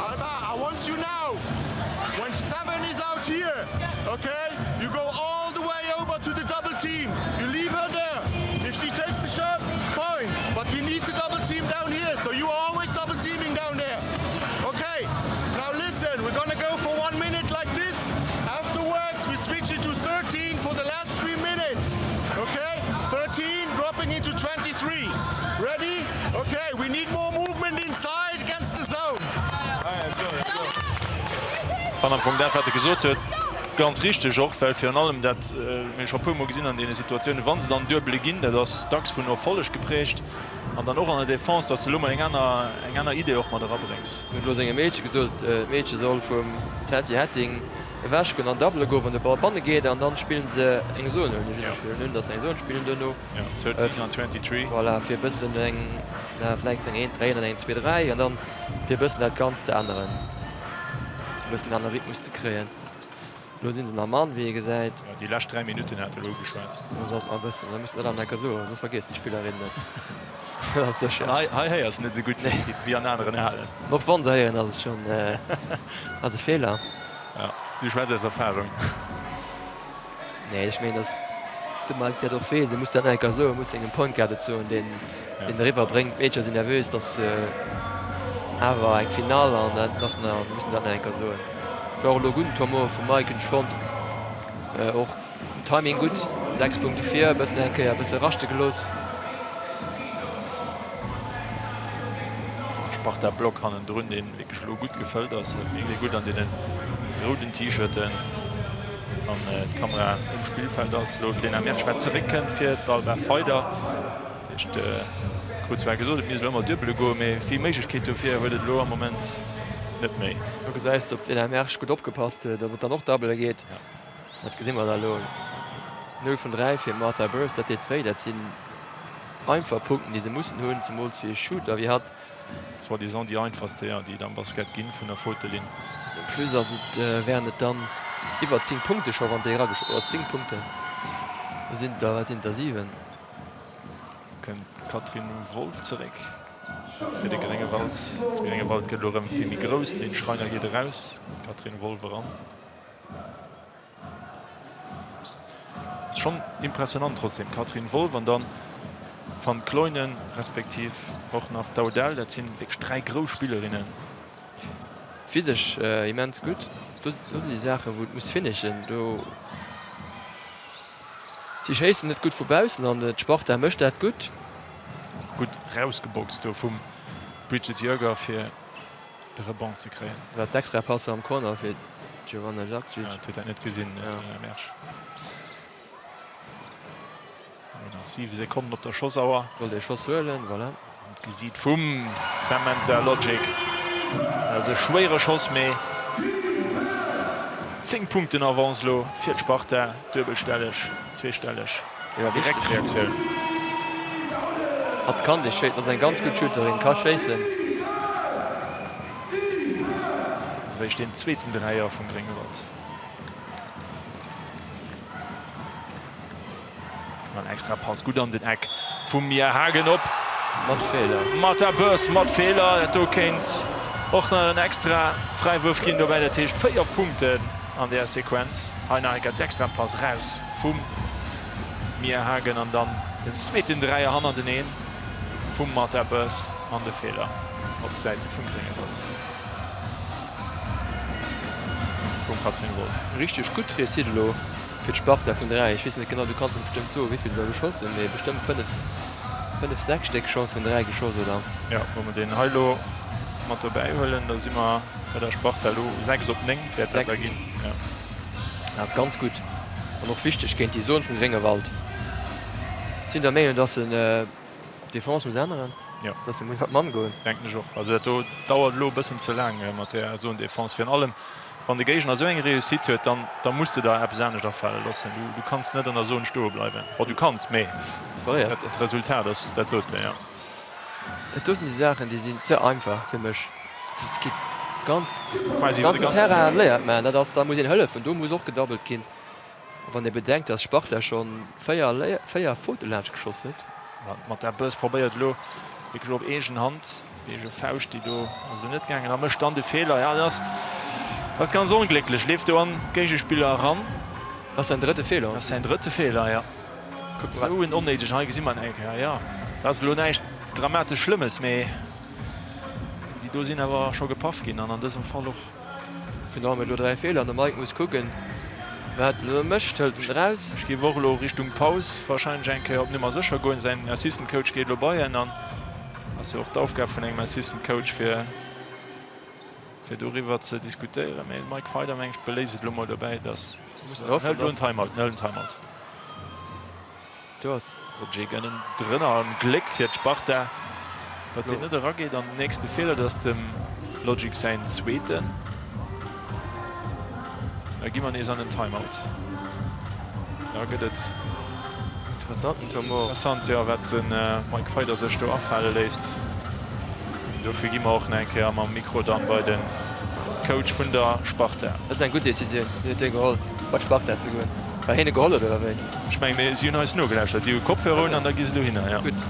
Alba, I want you now, when seven is out here, okay, you go all the way over to the double team, you leave her there, if she takes the shot, fine, but we need to double team down here, so you are always double teaming down there. Okay, now listen, we're gonna go for one minute like this, afterwards we switch it to 13 for the last three minutes, okay, 13 dropping into 23, ready? Okay, we need more movement inside against the zone. Wann am Fong dat wat e gesot huet ganz richteg och, well virun allem dat mir scho puer mol gesinn an deene Situatiounen, wa se dann duebele ginn, dat ass dacks vun Erfolleg geprägt an dann och an der Defense, dass de elo mol eng aner eng aner Idee och mat erabréngs. Huet elo sengem Meedche gesot, d'Meedche soll vum Tessy Hetting ewech goen an double goen, wann de Ball banne geet an dann spillen se eng Zone, hunn ech ech hunn, dass se eng Zone spillen duerno. Jo, 13 an 23. Voilà, fir e bëssen eng, na vläicht eng 1, 3 an eng 2, 3 an dann fir e bëssen dat Ganzt ze änneren, e bëssen en anere Rhythmus ze kréien. Elo si se nach mann, wéi ee gesäit. Jo, déi lescht 3 Minutten hat e elo ugeschwat. Dat ass nach e bëssen, da muss en dat awer nach enker soen, soss vergiessen d'Spillerinnen et. Dat ass sécher. An hei, hei héiers de net esou gutt wéi an aneren Halen. Och wann se héieren, ass et schonn, ass e Feeler. Jo, du schwätz aus Erfarung. Nee, ech mengen, datt de Mike dat och weess. E muss dat nach eng Kéier soen, e muss sengem Point Guard et soen, deen deen eriwwer bréngt. D'Meedcher sinn nervös, et ass awer eng Finall an dat ass nach, mir mussen dat nach eng Kéier soen. War och elo e gudden Tournoi vum Mike, hunn ech fonnt. Och den Timing gutt, 6 Punkte vir, e bëssen eng Kéier e bësse raschte gelooss. Sparta Block hannendrun, deen wierklech elo gutt gefëllt ass. Dat mierkt ee gutt an deene rouden T-Shirten. An d'Kamera um Spillfeld ass elo d'Lena Mersch, wat zeréckkënnt fir d'Alba Feider. Dat heescht, krut zwar gesot, et misst elo ëmmer duebele goen, mee vill Méiglechkeet dofir huet et elo am Moment net méi. Do gesäis de, ob d'Lena Mersch gutt opgepasst huet, ob et dann och double geet. Dat gesi mer da elo. 0 vun 3 fir d'Martha Burst, dat deet wéi. Dat sinn einfach Punkten, déi se mussen hunn, zemools fir e Shooter wéi hatt. Soi-disant déi einfachst Déier, déi et am Basket ginn, vun der Fautellinn. En plus ass et, wären et dann iwwer 10 Punkte scho wann déi eragesch-, oder 10 Punkten. Do sinn der, wat sinn der, 7. Kënnt d'Catherine Wolff zeréck fir de Gréngewald. De Gréngewald gëtt elo erëm vill méi grouss. D'Lynn Schreiner geet eraus, d'Catherine Wolff eran. Ass schonn impressionant trotzdem, d'Catherine Wolff an dann d'Van Kleunen, respektiv och nach d'Audel. Dat sinn wierklech 3 grouss Spillerinnen. Physesch immens gutt. Do sinn déi Saachen, wou et muss finishen. Do si schéissen net gutt vu baussen an d'Sparta mécht dat gutt. Och gutt rausgeboxt do vum Bridget Joerger fir de Rebond ze kréien. War d'Extrapasse am Corner fir d'Giovanna Jaksic. Ja, huet dat net gesinn, Mersch. Nach 7 Sekonnen op der Schossauer. Soll dee Schoss huelen, voilà. An d'Gesiit vum Samantha Logic. Dat ass e schwéiere Schoss, mee 10 Punkten Avance elo fir d'Sparta. Duebelstelleg, zweestelleg, direkt Reaktioun. Hatt kann dee schéissen, ass eng ganz gutt Shooterin, ka schéissen. Ass eréischt deen zweeten Dräier vum Gréngewald. An extra Pass gutt an den Eck vum Mia Hagen op. Mat Feeler. Marta Börs mat Feeler. Dat do kéint och nach en extra Fräiwuerf ginn dobäi. Dat heescht 4 Punkten an där Sequenz. Hei nach eng Kéier d'Extrapass raus vum Mia Hagen an dann den zweeten Dräier hannerteneen vum Marta Börs an de Feeler op Säite vum Gréngewald vum Catherine Wolff. Richteg gutt Réussite elo Fir d'Sparta vun 3, ech weess net genau, du kanns mer bestëmmt soen, wéivill se der geschoss hunn, mee bestëmmt 5, 5, 6 Stéck scho vun 3 geschoss, oder? Jo, wa mer deen hei elo mat dobäi huelen, da si mer bei der Sparta elo 6 op 9 wäert dat da ginn. Jo. Dat ass ganz gutt an och wichteg géint déi Zon vum Gréngewald. Sinn der Meenung, dass en d'Defense muss änneren, dass e muss an d'Mann goen. Denken ech och. Also dat do dauert elo e bëssen ze laang mat där Zone Defense. Virun allem wann de Géigner esou eng Réussite huet, dann da muss de der eppes anescht afale loossen. Du du kanns net an der Zone stoe bleiwen. Bon, du kanns, mee Verléiers de. d'Resultat ass dat dote, jo. Dat do sinn déi Saachen, déi sinn ze einfach fir mech. Dat geet ganz, Quasi iwwer de ganzen ganzen Terrain léiert man. Dat ass, da muss een hëllefen, do muss och gedabbelt ginn. A wann ee bedenkt, dass Sparta scho 4 4 Faute laanscht geschoss huet. Mat der Bës probéiert elo wierklech op eegen Hand, op eege Fauscht, déi do ass elo net gaangen a mécht dann de Feeler. Jo, dat ass, dat ass ganz onglécklech, leeft do an d'Géigespiller eran. Dat ass säin drëtte Feeler. Dat ass säin drëtte Feeler, jo. Esou en onnéidegen. Hei gesi mer en eng Kéier, jo, dat ass elo näischt dramatesch Schlëmmes, mee déi do sinn awer scho gepaff ginn an an dësem Fall och. Vun allem elo 3 Feeler an de Mike muss kucken wat en elo mécht. Hëlt en eraus. Ech géif och elo Richtung Paus wahrscheinlech eng Kéier op Nummer sécher goen. Säin Assistant Coach geet elo bei en an ass jo och d'Aufgab vun engem Assistant Coach fir fir doriwwer ze diskutéieren. Mee de Mike Feider meng ech beléisst et elo mol dobäi, dass Mussen hoffen, hëlt elo en dass Timeout, en hëlt en Timeout. Do ass. Roger Gönnen drënner an Gléck fir d'Sparta, datt deen net erageet. An den nächste Feeler, dat ass dem Logic säin zweeten. Da gi mer nees an den Timeout. Da gëtt et Interessanten Tournoi. Interessant, jo, wat de Mike Feyder sech do afale léisst. Dofir gi mer och nach eng Kéier mam Mikro dann bei de Coach vun der Sparta. Dat ass eng gutt Decisioun, déi huet hie geholl, bei d'Sparta ze goen. Well hien e geholl huet, oder wéi? Ech mengen, mee si hunn eis nogelauschtert. Si hu Kopfhörer un an da gi se dohinner, jo. Gutt.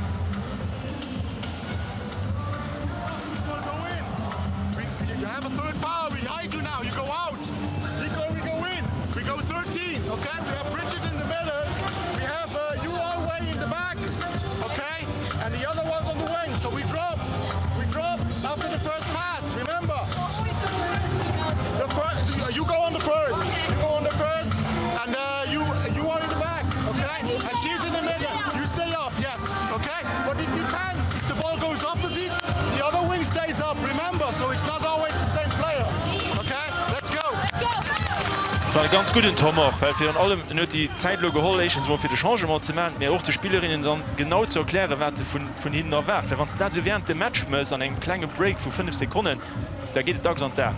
War e ganz gudden Tom och, well virun allem en huet déi Zäit elo geholl, éischtens emol fir de Changement ze maachen, mä och de Spillerinnen dann genau ze erklären, wat e vun hinnen erwaart. Well wann s de dat esou während dem Match mëss, an engem klenge Break vu 5 Sekonnen, da geet et dacks an d'Aen.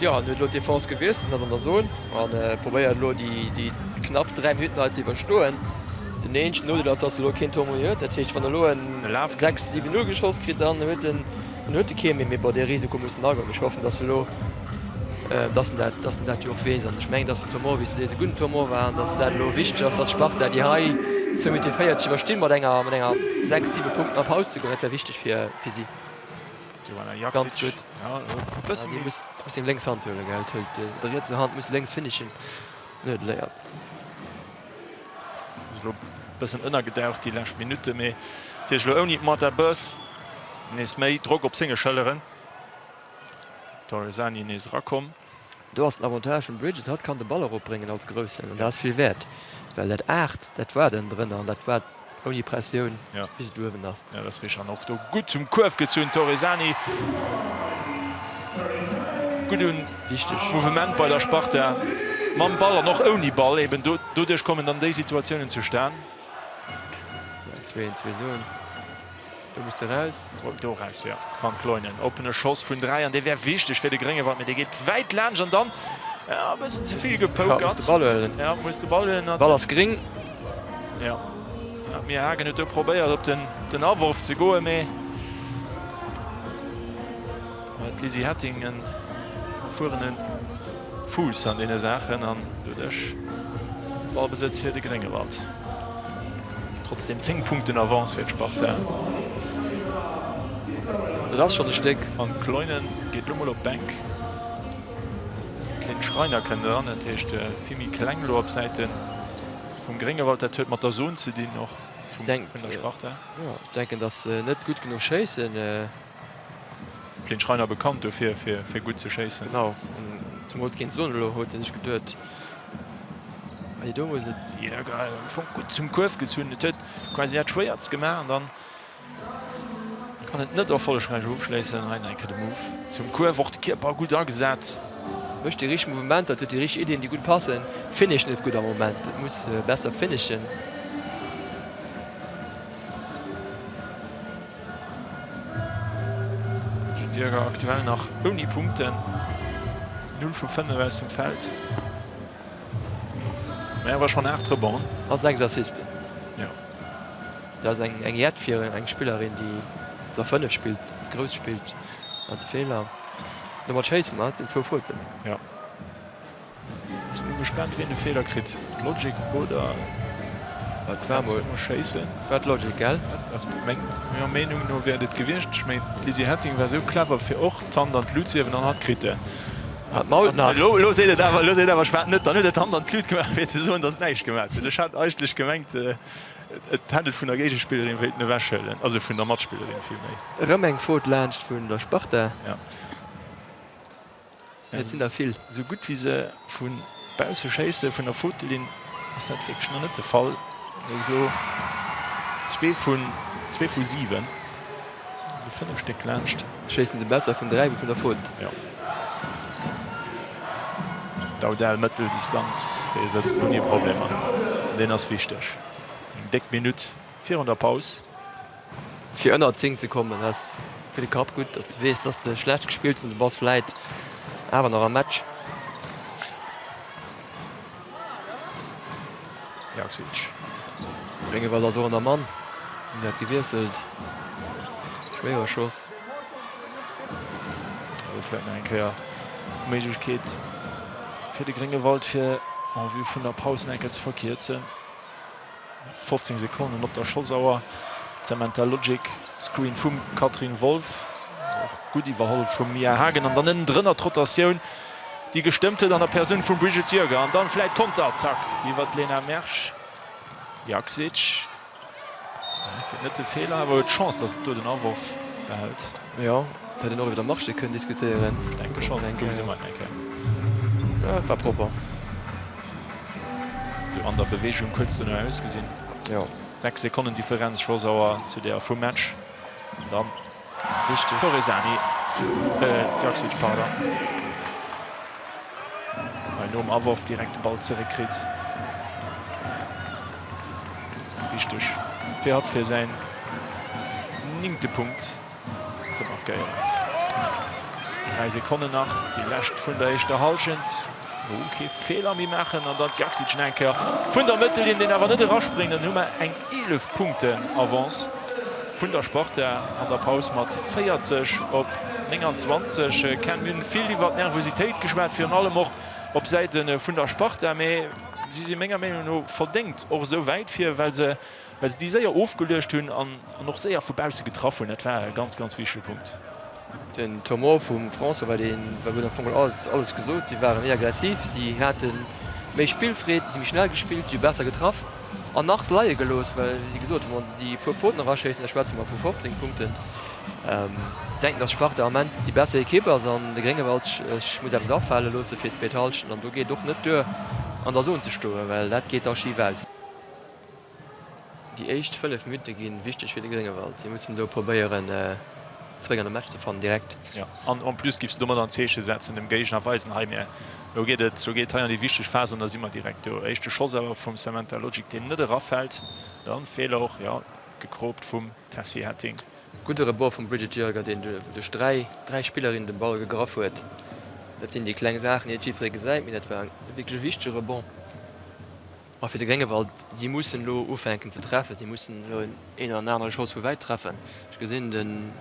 Jo, en huet elo d'Defense gewiesselt, en ass an der Zon a probéiert elo déi knapp 3 Minutten hei ze iwwerstoen. Den eenzegen Nodeel ass, dass e elo keen Tor méi huet. Dat heescht, wann e elo en 6, 7, 0 geschoss kritt, dann huet en dann huet e kee méi. Mee bon, dee Risiko muss en agoen. Ech hoffen, dass e elo. Dass en dat, dass en dat jo och weess. An ech mengen, dass den Tournoi, wéi s de sees, e gudden Tournoi war an dass dat elo wichteg ass, dass d'Sparta déi hei zwou Minutte 40 iwwerstinn, mat enger, mat enger 6, 7 Punkten a Paus ze goen. Dat wär wichteg fir, fir si. Ganz gutt. Déi muss, muss seng lénks Hand huelen, gell? Hëlt der rietser Hand, muss lénks finishen. Net léier. Ass elo e bëssen ënnergedaucht déi lescht Minutte, mee natierlech elo ouni d'Marta Böss nees méi Drock op senge Schëlleren. Torresani nees erakomm. Do ass den Avantage vum Bridget, hatt kann de Ball eropbréngen als Groussen an dat ass vill wäert, well dat 8, dat war den drënner an dat war ouni Pressioun bis et uewen ass. Jo, dat ass richteg an och do gutt zum Kuerf gezunn, Torresani. Gudde Mouvement bei der Sparta mam Ball an och ouni Ball, eben doduerch kommen dann déi Situatiounen zustan. Zwee een zwee soen. Do muss de raus. Do raus, jo. Van Kleunen, oppene Schoss vun 3 an dee wär wichteg fir de Gréngewald, mee dee geet wäit laanscht an dann e bëssen ze vill gepoukert. Ja, muss de Ball huelen. Ja, muss de Ball huelen. Ball ass gréng. Ja, d'Mia Hagen huet do probéiert op den den Aworf ze goen, mee d'Lizzy Hetting en erfuerene Fuuss an deene Saachen an doduerch Ballbesëtz fir de Gréngewald. Trotzdem 10 Punkten Avance fir d'Sparta. Dat ass schonn e Stéck. Van Kleunen geet lo mol op d'Bänk. D'Lynn Schreiner kënnt eran, dat heescht vill méi kleng lo op Säite vum Gréngewald. Dat huet mat der Zone ze dinn och vun der Sparta. Jo, ech denken, datt se net gutt genuch schéissen. D'Lynn Schreiner bekannt dofir, fir gutt ze schéissen. Genau, an zemools géint d'Zone elo huet se sech geduet, hei do muss et. Jäger am Fong gutt zum Kuerf gezunn. Et huet quasi dat Schwéiertst gemaach an dann kann et net erfollegräich ofschléissen. Hei nach eng Kéier de Move zum Kuerf, och de Kierper gutt agesat. Mécht déi richteg Mouvementer, huet déi richteg Iddien, déi gutt passen. D'Finish net gutt am Moment, et muss besser finishen. D'Jäger aktuell nach ouni Punkten, 0 vu 5 aus dem Feld, mä awer schonn 8 Rebonds. A 6 Assisten. Jo. Dat ass eng Jett fir eng Spillerin, déi op der 5 spillt, grouss spillt. Ass e Feeler. Domat schéisse mer, et sinn zwou Fauten. Jo. Sinn elo gespaant wien de Feeler kritt, d'Logic oder Et war mol Schéissen. War d'Logic, gell? Also menger Meenung no wär et et gewiescht. Ech mengen d'Lizzie Hetting war sou clever fir och d'Hand an d'Lut ze hiewen an hatt kritt en. Hat mault nach. Elo elo seet et awer, elo seet awer ech war et net. Dann huet et d'Hand an d'Lut gemaach fir ze soen, datt et näischt gemaat huet. Ech hat eigentlech gemengt et hätt et vun der Géigespillerin wéilten ewechhuelen, also vun der Matspillerin villméi. Erëm eng Faute laanscht vun der Sparta. Ja. Et sinn der vill. Esou gutt wéi se vu bausse schéisse vun der Fauttelinn ass dat wierklech nach net de Fall. Dat ass elo zwee vun zwee vu 7, also 5 Stéck laanscht. Schéissen se besser vun 3 wéi vun der Faute. Jo. Dowdell Mëtteldistanz, dee sëtzt ouni Problemer an deen ass wichteg. Eng déck Minutt virun der Paus. Fir ënner 10 ze kommen ass fir de Kapp gutt, dass de weess, dass de schlecht gespillt hues an du bass vläit awer nach am Match. Jaksic. Gréngewald ass och an der Mann, hunn dat gewiesselt. Schwéiere Schoss. Elo vläit nach eng Kéier d'Méiglechkeet fir de Gréngewald fir en vue vun der Paus nach eng Kéier ze verkierzen. 15 Sekonnen op der Schossauer. D'Samantha Logic Screen vum Catherine Wolff, och gutt iwwerholl vum Mia Hagen an dann ënnendrënner d'Rotatioun, déi gestëmmt huet an der Persoun vum Brigitte Joerger an dann vläit d'Konterattack iwwer d'Lena Mersch. Jaksic kritt net de Feeler, awer huet d'Chance, datt et do den Aworf behält. Jo, et hätt een och iwwer de Marché kënnen diskutéieren. Ech denke schonn, do gesi mer et eng Kéier. Jo, et war propper. Sou an der Beweegung kuerz dono ausgesinn. Jo. 6 Sekonnen Differenz Schlossauer zu där vum Match. An dann Wichteg. Torresani, äh Jaksic, pardon. Hei nom Aworf direkt de Ball zeréckkritt. Wichteg fir hatt fir säin néngte Punkt. Ze markéieren. 3 Sekonnen nach, déi lescht vun der éischter Hallschent. Oh, kee Feeler méi maachen an dann d'Jaksic nach eng Kéier vun der Mëttellinn, deen awer net eraspréngt. Dann hu mer eng 11 Punkten Avance. Vun der Sparta an der Paus mat 40 op 29. Ken, mir hunn vill iwwer d'Nervositéit geschwat, virun allem och op Säite vun der Sparta, mee si si menger Meenung no verdéngt och esou wäit vir, well se well se déi séier ofgeluecht hunn an och séier vu bausse getraff hunn. Dat war e ganz, ganz wichtege Punkt. Den Tournoi vum François war deen, war huet am Fong alles alles gesot. Si ware méi aggressiv, si hate méi Spillfreed, si méi schnell gespillt, si hu besser getraff an nach leie gelooss, well wéi gesot, wa mer déi puer Fauten eraschéissen, da schwätze mer vu 15 Punkten. Denken, datt Sparta am Ament déi besser Ekipp ass an de Gréngewald sech muss eppes afale loosse fir d'zweet Hallschent an do geet och net duer an der Zon ze stoen, well dat geet da schif aus. Déi éischt 5 Minutte gi wichteg fir de Gréngewald. Si mussen do probéieren zeréck an de Match ze fannen direkt. Jo, an en plus giffs de domat en Zeeche setzen, dem Géigner weisen, hei mir, lo geet et, lo geet et hei an déi wichteg Phas an da si mer direkt do. Éischte Schoss awer vum Samantha Logic, deen net erafält. Dann Feeler och, jo, gekroopt vum Tessy Hetting. Gudde Rebond vum Brigitte Joerger, deen duerch 3 3 Spillerinnen de Ball gegraff huet. Dat sinn déi kleng Saachen, déi net jiddweree gesäit, mee dat war wierklech e wichtege Rebond. A fir de Gréngewald, si mussen elo ufänken ze treffen, si mussen elo een oder anere Schoss vu wäit treffen. Ech gesinn, den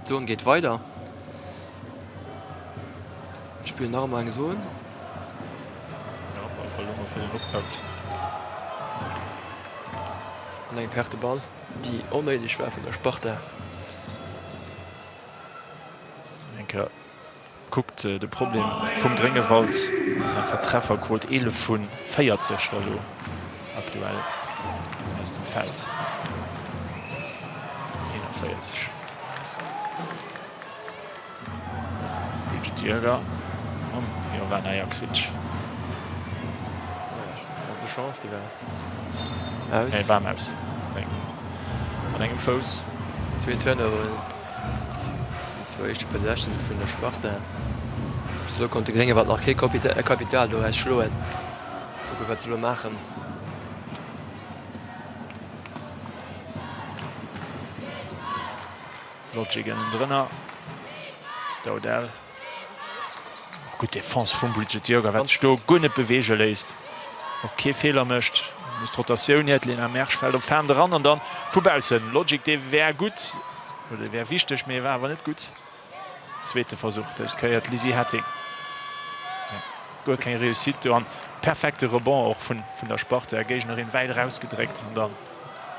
d'Zon geet weider. Mir spillen nach ëmmer eng Zon. Jo, op alle Fall elo mol fir den Optakt. An eng Perte Ball, déi onnéideg war vun der Sparta. Eng Kéier Kuckt de Problem vum Gréngewald ass einfach d'Trefferquot, 11 vu 40 elo aktuell aus dem Feld. 41 Brigitte Jäger mam Jovana Jaksic. Ganze Chance, déi war aus. Nee, war aus. Mat engem Fouss. Zwee Turnoveren. Déi zwou éischte Possessions vun der Sparta. Bis elo konnt de Gréngewald nach kee Kapital doraus schloen. Kucke wat se elo maachen. Logic ënnendrënner. Dowdell. Och gutt Defense vum Bridget Joerger, wat sech do guer net beweege léisst, och kee Feeler mécht. Muss d'Rotatioun hier, d'Lena Mersch fält op Fänt eran an dann vu baussen Logic, dee wär gutt oder dee wär wichteg, mee war awer net gutt. Zweete Versuch, dës Kéier d'Lizzy Hetting. Guer keng Réussite do an perfekte Rebond och vun der Sparta, Géignerin wäit erausgedréckt an dann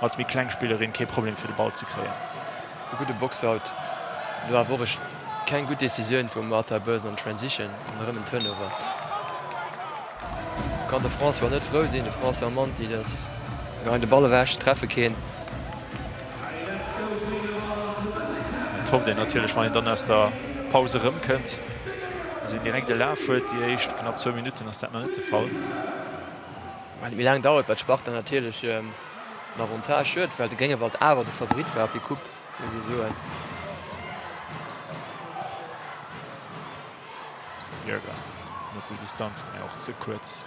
als méi kleng Spillerin kee Problem fir de Ball ze kréien. E gudde Boxout, do awer och keng gutt Decisioun vum Martha Boesen an Transition an erëm en Turnover. Kann de François net frou sinn, de François Monti, dass geheien de Ball ewech, treffe keen. Et hofft een natierlech, wann een dann aus der Paus erëmkënnt, dass een direkt e Laf huet. Déi éischt knapp zwou Minutten ass dat nach net de Fall. Wat méi laang dauert, wat d'Sparta natierlech en Avantage huet, well de Gréngewald awer de Favorit war op déi Coupe, muss ee soen. Jäger, Mëtteldistanz, nee och ze kuerz.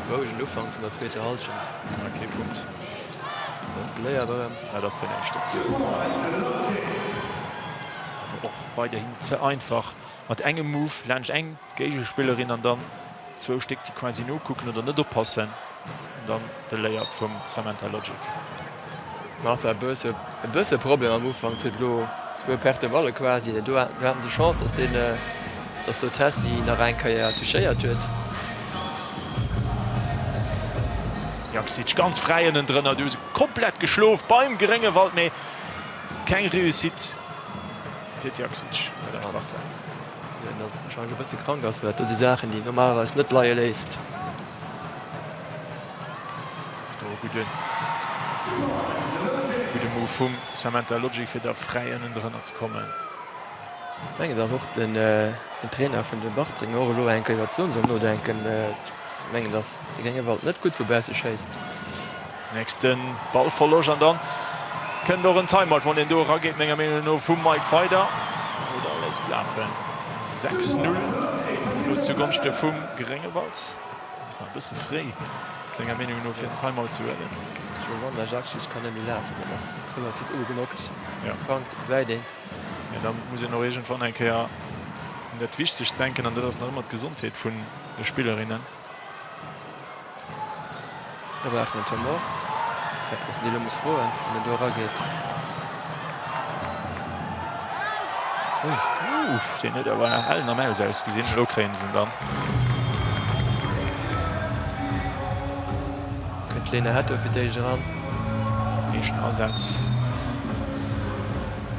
Rouegen Ufank vun der zweeter Hallschent. Nach kee Punkt. Dat ass de Layup erëm. Dat ass den éischten. Awer och weiderhin ze einfach mat engem Move laanscht eng Géigespillerin an dann zwou Stéck, déi quasi nokucken oder net oppassen. An dann de Layup vum Samantha Logic. Martha Boes e bësse Problem am Ufank, huet elo zwou Perte Balle quasi. Do haten se Chance, dass deen, dass do d'Tessy nach eng Kéier touchéiert huet. Jaksic ganz fräi ënnendrënner, du komplett geschlof beim Gréngewald, mee keng Réussite fir d'Jaksic bei der Sparta. Gesinn, dass et warscheinlech e bësse krank ass, well dat do si Saachen, déi een normalerweis net leie léisst. Och do e gudde gudde Move vum Samantha Logic fir da fräi ënnendrënner ze kommen. Ech mengen, dass och den Trainer vun de Bartrenger och elo eng Kéier iwwer d'Zon soll nodenken. Ech mengen, dass de Gréngewald net gutt vu bausse schéisst. Nächste Ballverloscht an dann kënnt och en Timeout, wann deen do erageet, menger Meenung no vum Mike Feider. Oder léisst lafen. 6, 0 elo zu Gonschte vum Gréngewald. Ass nach e bësse fréi senger Meenung no fir den Timeout ze huelen. D'Jolanda Jaksic kann net méi lafen, dat ass relativ ugegnockt, krank, dat gesäit een. Mee da muss een och iergendwann eng Kéier un dat Wichtegst denken an dat ass nach ëmmer d'Gesondheet vun de Spillerinnen. Da brauch den Tom och. Dass en déi elo muss froen, wann en do erageet. Ui. Uff, deen huet awer ellen am Aus ausgesinn. Elo kréien se en dann. Kënnt d'Lena Hetto fir d'éischt eran. Éischten Asaz.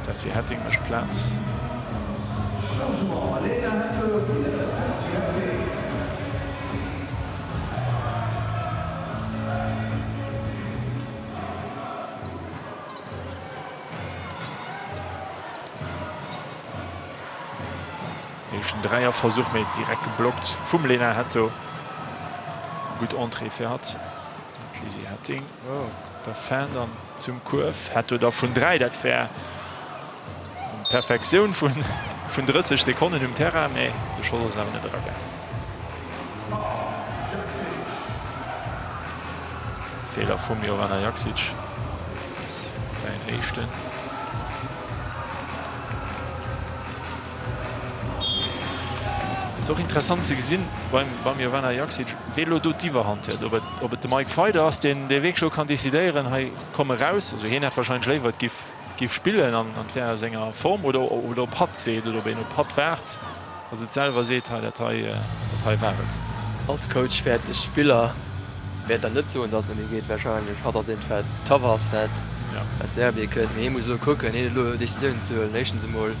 D'Tessy Hetting mécht Plaz. Changement, Lena Hetto fir Tessy Hetting. Éischten Dräierversuch, mee direkt geblockt vum Lena Hetto. Gutt Entrée fir hatt. D'Lizzy Hetting der Fin dann zum Kuerf. Hetto da vun 3, dat wär eng Perfektioun vun 30 Sekonnen um Terrain, mee de Schoss ass awer net eragaangen. Feeler vum Jovana Jaksic, säin éischten. Ass och interessant ze gesinn beim beim Jovana Jaksic, wee elo do d'Iwwerhand huet, ob et ob et de Mike Feyder ass, deen dee wierklech elo kann decidéieren, hei komm eraus. Also hien hätt warscheinlech léiwer et giff giff spillen an an et wär a senger Form, oder oder ob hatt seet oder ob een op hatt waart. Dass et selwer seet, hei dat hei, dat hei war et. Als Coach wäert de Spiller wäert der net soen, dass et net méi geet wahrscheinlech. Hatt ass eent wat tough ass, wat aus Serbien kënnt, mee hie muss elo kucken, hien huet elo Decisiounen ze huelen. Éischtens emol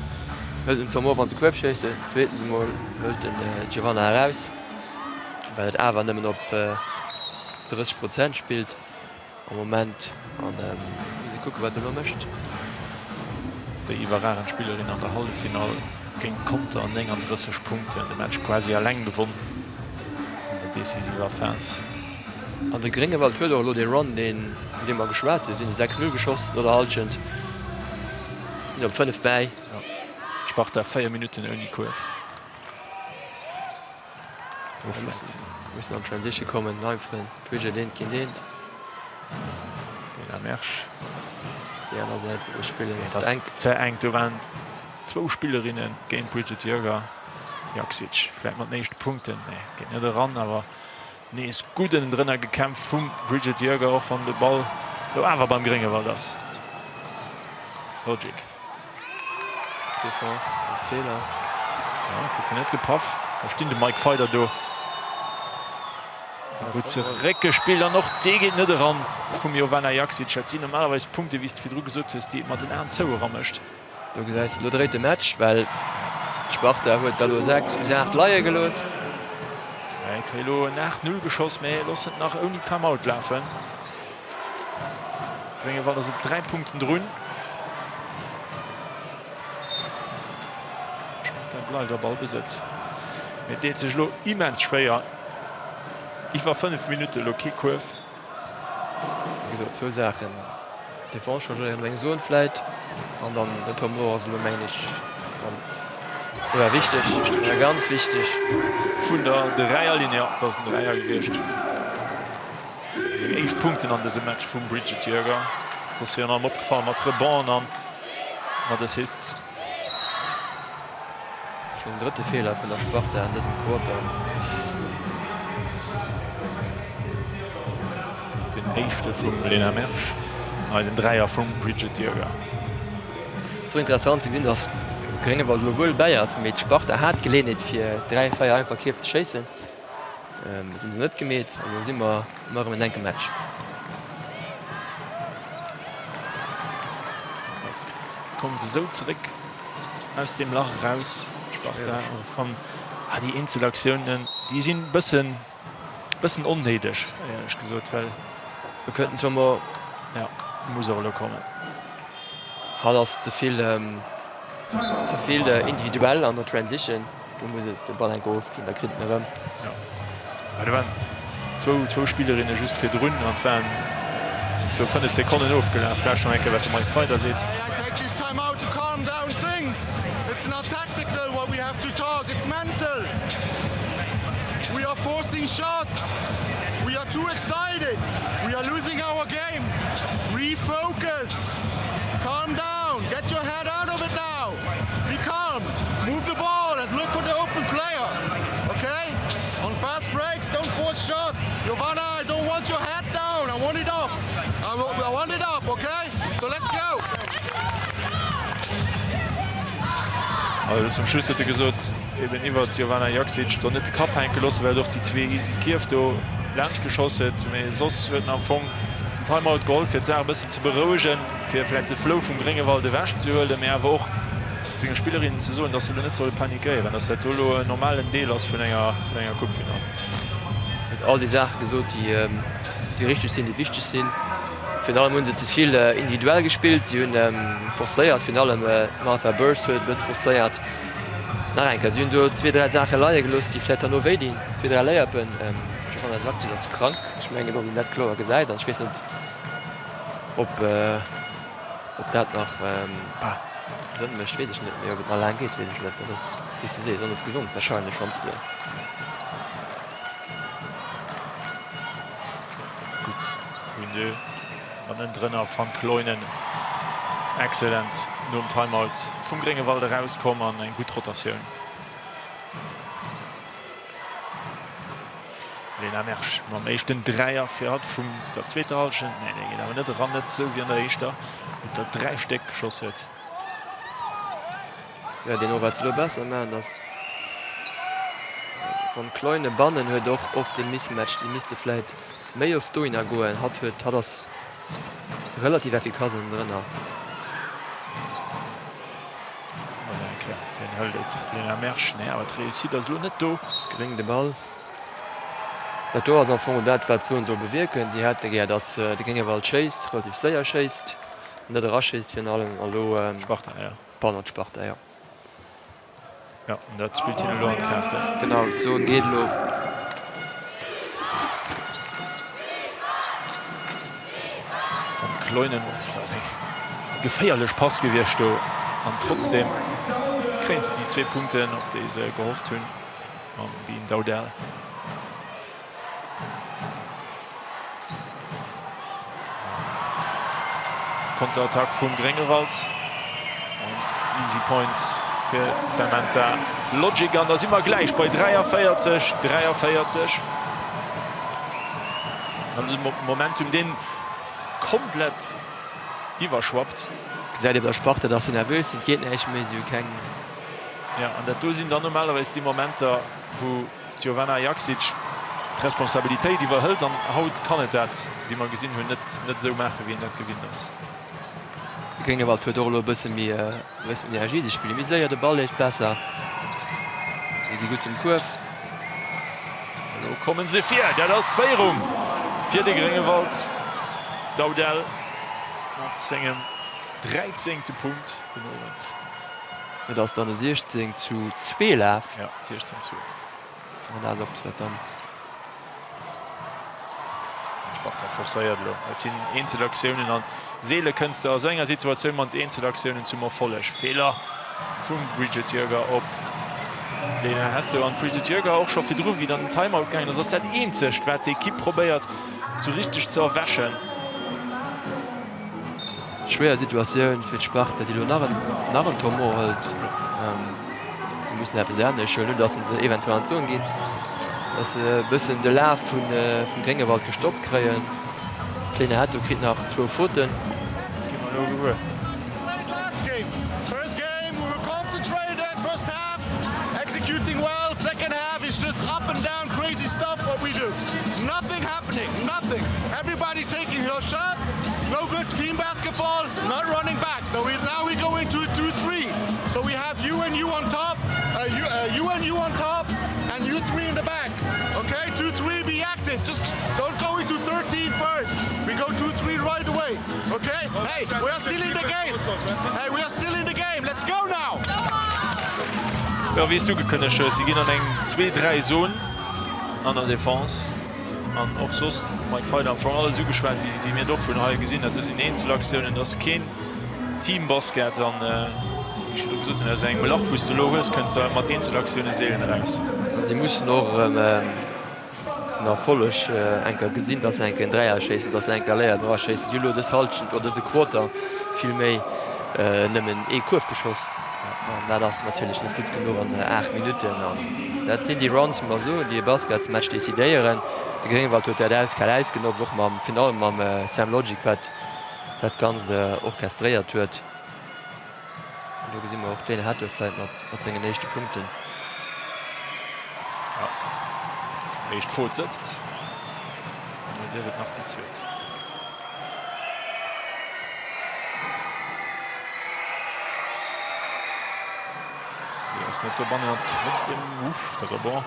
hëlt en Tom of an ze Kuerf schéissen, zweetens emol hëlt en d'Giovanna eraus, well et awer nëmmen op 30 Prozent spillt. Am Moment an muss ee kucken wat e lo mécht. Déi iwwerragend Spillerin an der Halleffinall géint Conter, 39 Punkten, de Match quasi eleng gewonn an der decisiver Phas. An de Gréngewald huet och elo dee Run, deen vun deem mer geschwat hunn. Si hunn 6, 0 geschoss no der Hallschent, sinn op 5 bäi. Sparta 4 Minutten ouni Kuerf. Mussen an d'Transition kommen, Leiferen, Bridget eent géint eent. Lena Mersch. Ass déi aner Säit wou ech spillen, ass ze enk. Ze enk, do waren zwou Spillerinne géint d'Bridget Joerger. Jaksic vläit mat den éischte Punkten, nee geet net eran, awer nees gutt ënnendrënner gekämpft vum Bridget Joerger, och wann de Ball lo awer beim Gréngewald ass. Logic. Defense ass e Feeler. Ja, kritt hien net gepaff. Da stinn de Mike Feider do. Gutt zeréckgespillt an och dee geet net eran vum Jovana Jaksic. Dat sinn normalerweis Punkte, wéi s de virdru gesot hues, déi et mat den Aen zou eramécht. Do gesäis de, elo dréit de Match, well d'Sparta huet der elo 6 bis 8 leie gelooss. Hei kréie elo en 8, 0 geschoss, mä loossen et nach ouni Timeout lafen. Gréngewald ass op 3 Punkten drun. Sparta bleift a Ballbesëtz, mee deet sech elo immens schwéier. Iwwer 5 Minutte elo kee Kuerf. Wéi gesot, zwou Saachen, D'Defense changéieren eng Zon vläit an dann den Tom Moore ass elo, mengen ech, dann war wichteg, war ganz wichteg. Vun der Dräierlinn, jo, et ass en Dräier gewiescht. Seng éischt Punkten an dësem Match vum Bridget Joerger. Soss virun allem opgefall mat Rebonden an mat Assists. Schonn den drëtte Feeler vun der Sparta an dësem Quarter. Den éischte vum Lena Mersch an hei den Dräier vum Bridget Joerger. Et ass och interessant ze gesinn, datt Gréngewald elo wuel bäi ass, mee d'Sparta hat d'Geleeënheet fir 3, 4 einfach Kierf ze schéissen. Dat hunn se net gemeet an elo si mer ëmmer erëm en enke Match. Kommen se esou zeréck aus deem Lach eraus, d'Sparta. An déi eenzel Aktiounen, déi sinn e bëssen, bëssen onnéideg, éierlech gesot, well. Do kënnt den Thomas. Jo, muss och elo kommen. Hatt ass ze vill, ze vill individuell an der Transition. Do muss et de Ball enk ofginn, da kritt en erëm. Jo, mä do waren zwou, zwou Spillerinne just virdrun an et waren sou 5 Sekonnen ofgelaf. Vläicht nach eng Kéier, wat de Mike Feyder seet. Be calm, move the ball and look for the open player, okay? On fast breaks, don't force shots. Jovana, I don't want your head down, I want it up. I, I want. Also zum Schluss huet e gesot, eben iwwer d'Jovana Jaksic soll net de Kapp hänke loossen, well et och déi zwee easy Kierf do laanscht geschoss huet. Mee soss huet en am Fong den Timeout geholl, fir d'Saach e bëssen ze berouegen, fir vläicht de Flow vum Gréngewald ewech ze huelen, mee awer och senge Spillerinnen ze soen, dass se elo net solle panikéieren, dass dat do elo en normalen Deel ass vun enger vun enger Coupefinall. Huet all déi Saache gesot, déi déi richteg sinn, déi wichteg sinn. Virun allem hu se ze vill individuell gespillt, si hunn forcéiert, virun allem d'Martha Burrs huet e bësse forcéiert. Nach eng Kéier, si hunn do zwee, dräi Saache leie gelooss, déi vläicht herno wéi dinn, zwee, dräi Layuppen. D'Giovanna Jaksic ass krank, ech mengen, datt een dat kloer gesäit an ech weess net, ob. Ob dat nach Sënn mécht, weess ech net, mee ob et nach laang geet, weess ech net. Dat ass, wéi s de sees, och net gesond warscheinlech, wann s de. Gutt Une an ënnendrënner Van Kleunen excellent nom Timeout vum Gréngewald erauskomm an eng gutt Rotatioun. Lena Mersch mam éischten Dräier fir hatt vum der zweeter Hallschent. Nee, dee geet awer net eran, net esou wéi an der éischter, wou et der 3 Stéck geschoss huet. Jo, deen och wat se elo besser maachen, ass Van Kleune bannen huet och oft e Mismatch, déi misste vläit méi oft dohinner goen. Hatt huet, hatt ass relativ effikass ënnendrënner. Mol eng Kéier, deen hëlt et, d'Lena Mersch. Nee, awer d'Réussite ass elo net do. Ass gréng de Ball. Dat do ass am Fong dat, wat d'Zon soll bewierken. Si hätte gär, datt de Gréngewald schéisst, relativ séier schéisst, net eraschéisst virun allem. A lo. D'Sparta, jo. Pardon, d'Sparta, jo. Jo, an dat spillt hinnen elo an d'Kaarten. Genau, d'Zon geet elo. Van Kleunen, och dat ass eng geféierlech Pass gewiescht do. An trotzdeem kréien se déi zwee Punkten, op déi se gehofft hunn. Mam Bean Dowdell. D'Konterattack vum Gréngewald. An easy points fir d'Samantha Logic. An da si mer gläich bei 43, 43. An de Momentum, deen komplett iwwerschwappt. Gesäit ee bei der Sparta, dass se nervös sinn. Et geet näischt méi, si hu keng. Jo, an dat do sinn dann normalerweis déi Momenter, wou d'Jovana Jaksic d'Responsabilitéit iwwerhëlt. An haut kann et dat, wéi mer gesinn hunn, net net esou maachen, wéi een dat gewinnt ass. De Gréngewald huet och elo e bësse méi e bësse méi Energie. Si spille méi séier, de Ball leeft besser, si gi gutt zum Kuerf. Elo kommen se vir, dat ass d'Féierung fir de Gréngewald. Dowdell mat sengem dräizéngte Punkt den Owend. Et ass dann e 16 zu 2 Laf. Ja, 16 zu. An dat ass eppes, wat dann. D'Sparta forcéiert elo. Et sinn Eenzelaktiounen an seele kënns de a sou enger Situatioun mat Eenzelaktiounen zum Erfolleg. Feeler vum Brigitte Jäger op d'Lena Hetto. An d'Brigitte Jäger och scho virdru, wéi dann den Timeout gaangen ass, ass dat eenzegt, wat d'Ekipp probéiert sou richteg ze erwächen. Schwéier Situatioun fir d'Sparta, déi elo nach en nach en Tournoi hëlt. Si mussen eppes anescht huelen, datt se eventuell an d'Zon ginn, datt se e bëssen de Laf vun vum Gréngewald gestoppt kréien. D'Lena Hetto kritt nach zwou Fauten. Dat gi mer elo gewuer. No good team basketball, not running back. Now we, now we go into a 2-3. So we have you and you on top, uh, you, uh, you and you on top, and you three in the back. Okay, 2-3, be active. Just don't go into 13 first. We go 2-3 right away. Okay? Hey, we are still in the game. Hey, we are still in the game. Let's go now. Jo, wéi s du ugekënnegt hues, si ginn an eng Zwee-Dräi-Zon an der Defense. An och soss, de Mike Feiler am Fong alles ugeschwat, wéi mir et och vun hei gesinn. Dat do sinn Eenzelaktiounen, dat ass keen Teambasket. An wéi ech virdru gesot hunn, aus engem Lach, wou s de elo hues, kënns de mat Eenzelaktiounen seelen eraus. Si mussen och erëm den Erfolleg eng Kéier gesinn, dass se eng Kéier en Dräier schéissen, dass se eng Kéier léieren eraschéissen. Si hu elo dës Halschent oder dëse Quarter vill méi nëmmen ee Kuerf geschoss. An dat ass natierlech net gutt genuch an 8 Minutten. An dat sinn déi Runs, wou mer soen, déi e Basketsmatch decidéieren. De Gréngewald huet dat äiskal ausgenotzt, och mam, virun allem mam Sam Logic, wat dat Ganzt orchestréiert huet. Do gesi mer och d'Lena Hetto vläit mat sengen éischte Punkten. Jo, éischt Faute sëtzt. An elo dierf et nach déi zweet. Déi ass net dobannen an trotzdem, uff, de Rebond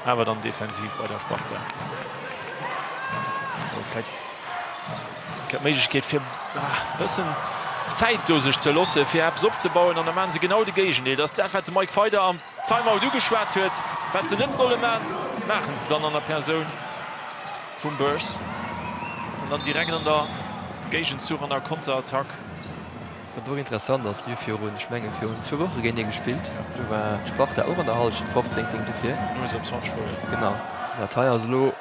awer dann defensiv bei der Sparta. Elo vläit d'Méiglechkeet fir e bëssen Zäit do sech ze loosse fir eppes opzebauen an da maache se genau de Géigendeel. Dat ass dat wat de Mike Feyder am Timeout ugeschwat huet, wat se net solle man, maachen se dann an der Persoun vum Burse an dann direkt an der Géigenzuch an der Konterattack. Wat och interessant ass, si hu virun, ech menge virun zwou Woche géintenee gespillt, do war d'Sparta och an der Hallschent 15 Punkte vir. Elo si se op 20 verluer. Genau, dat hei ass elo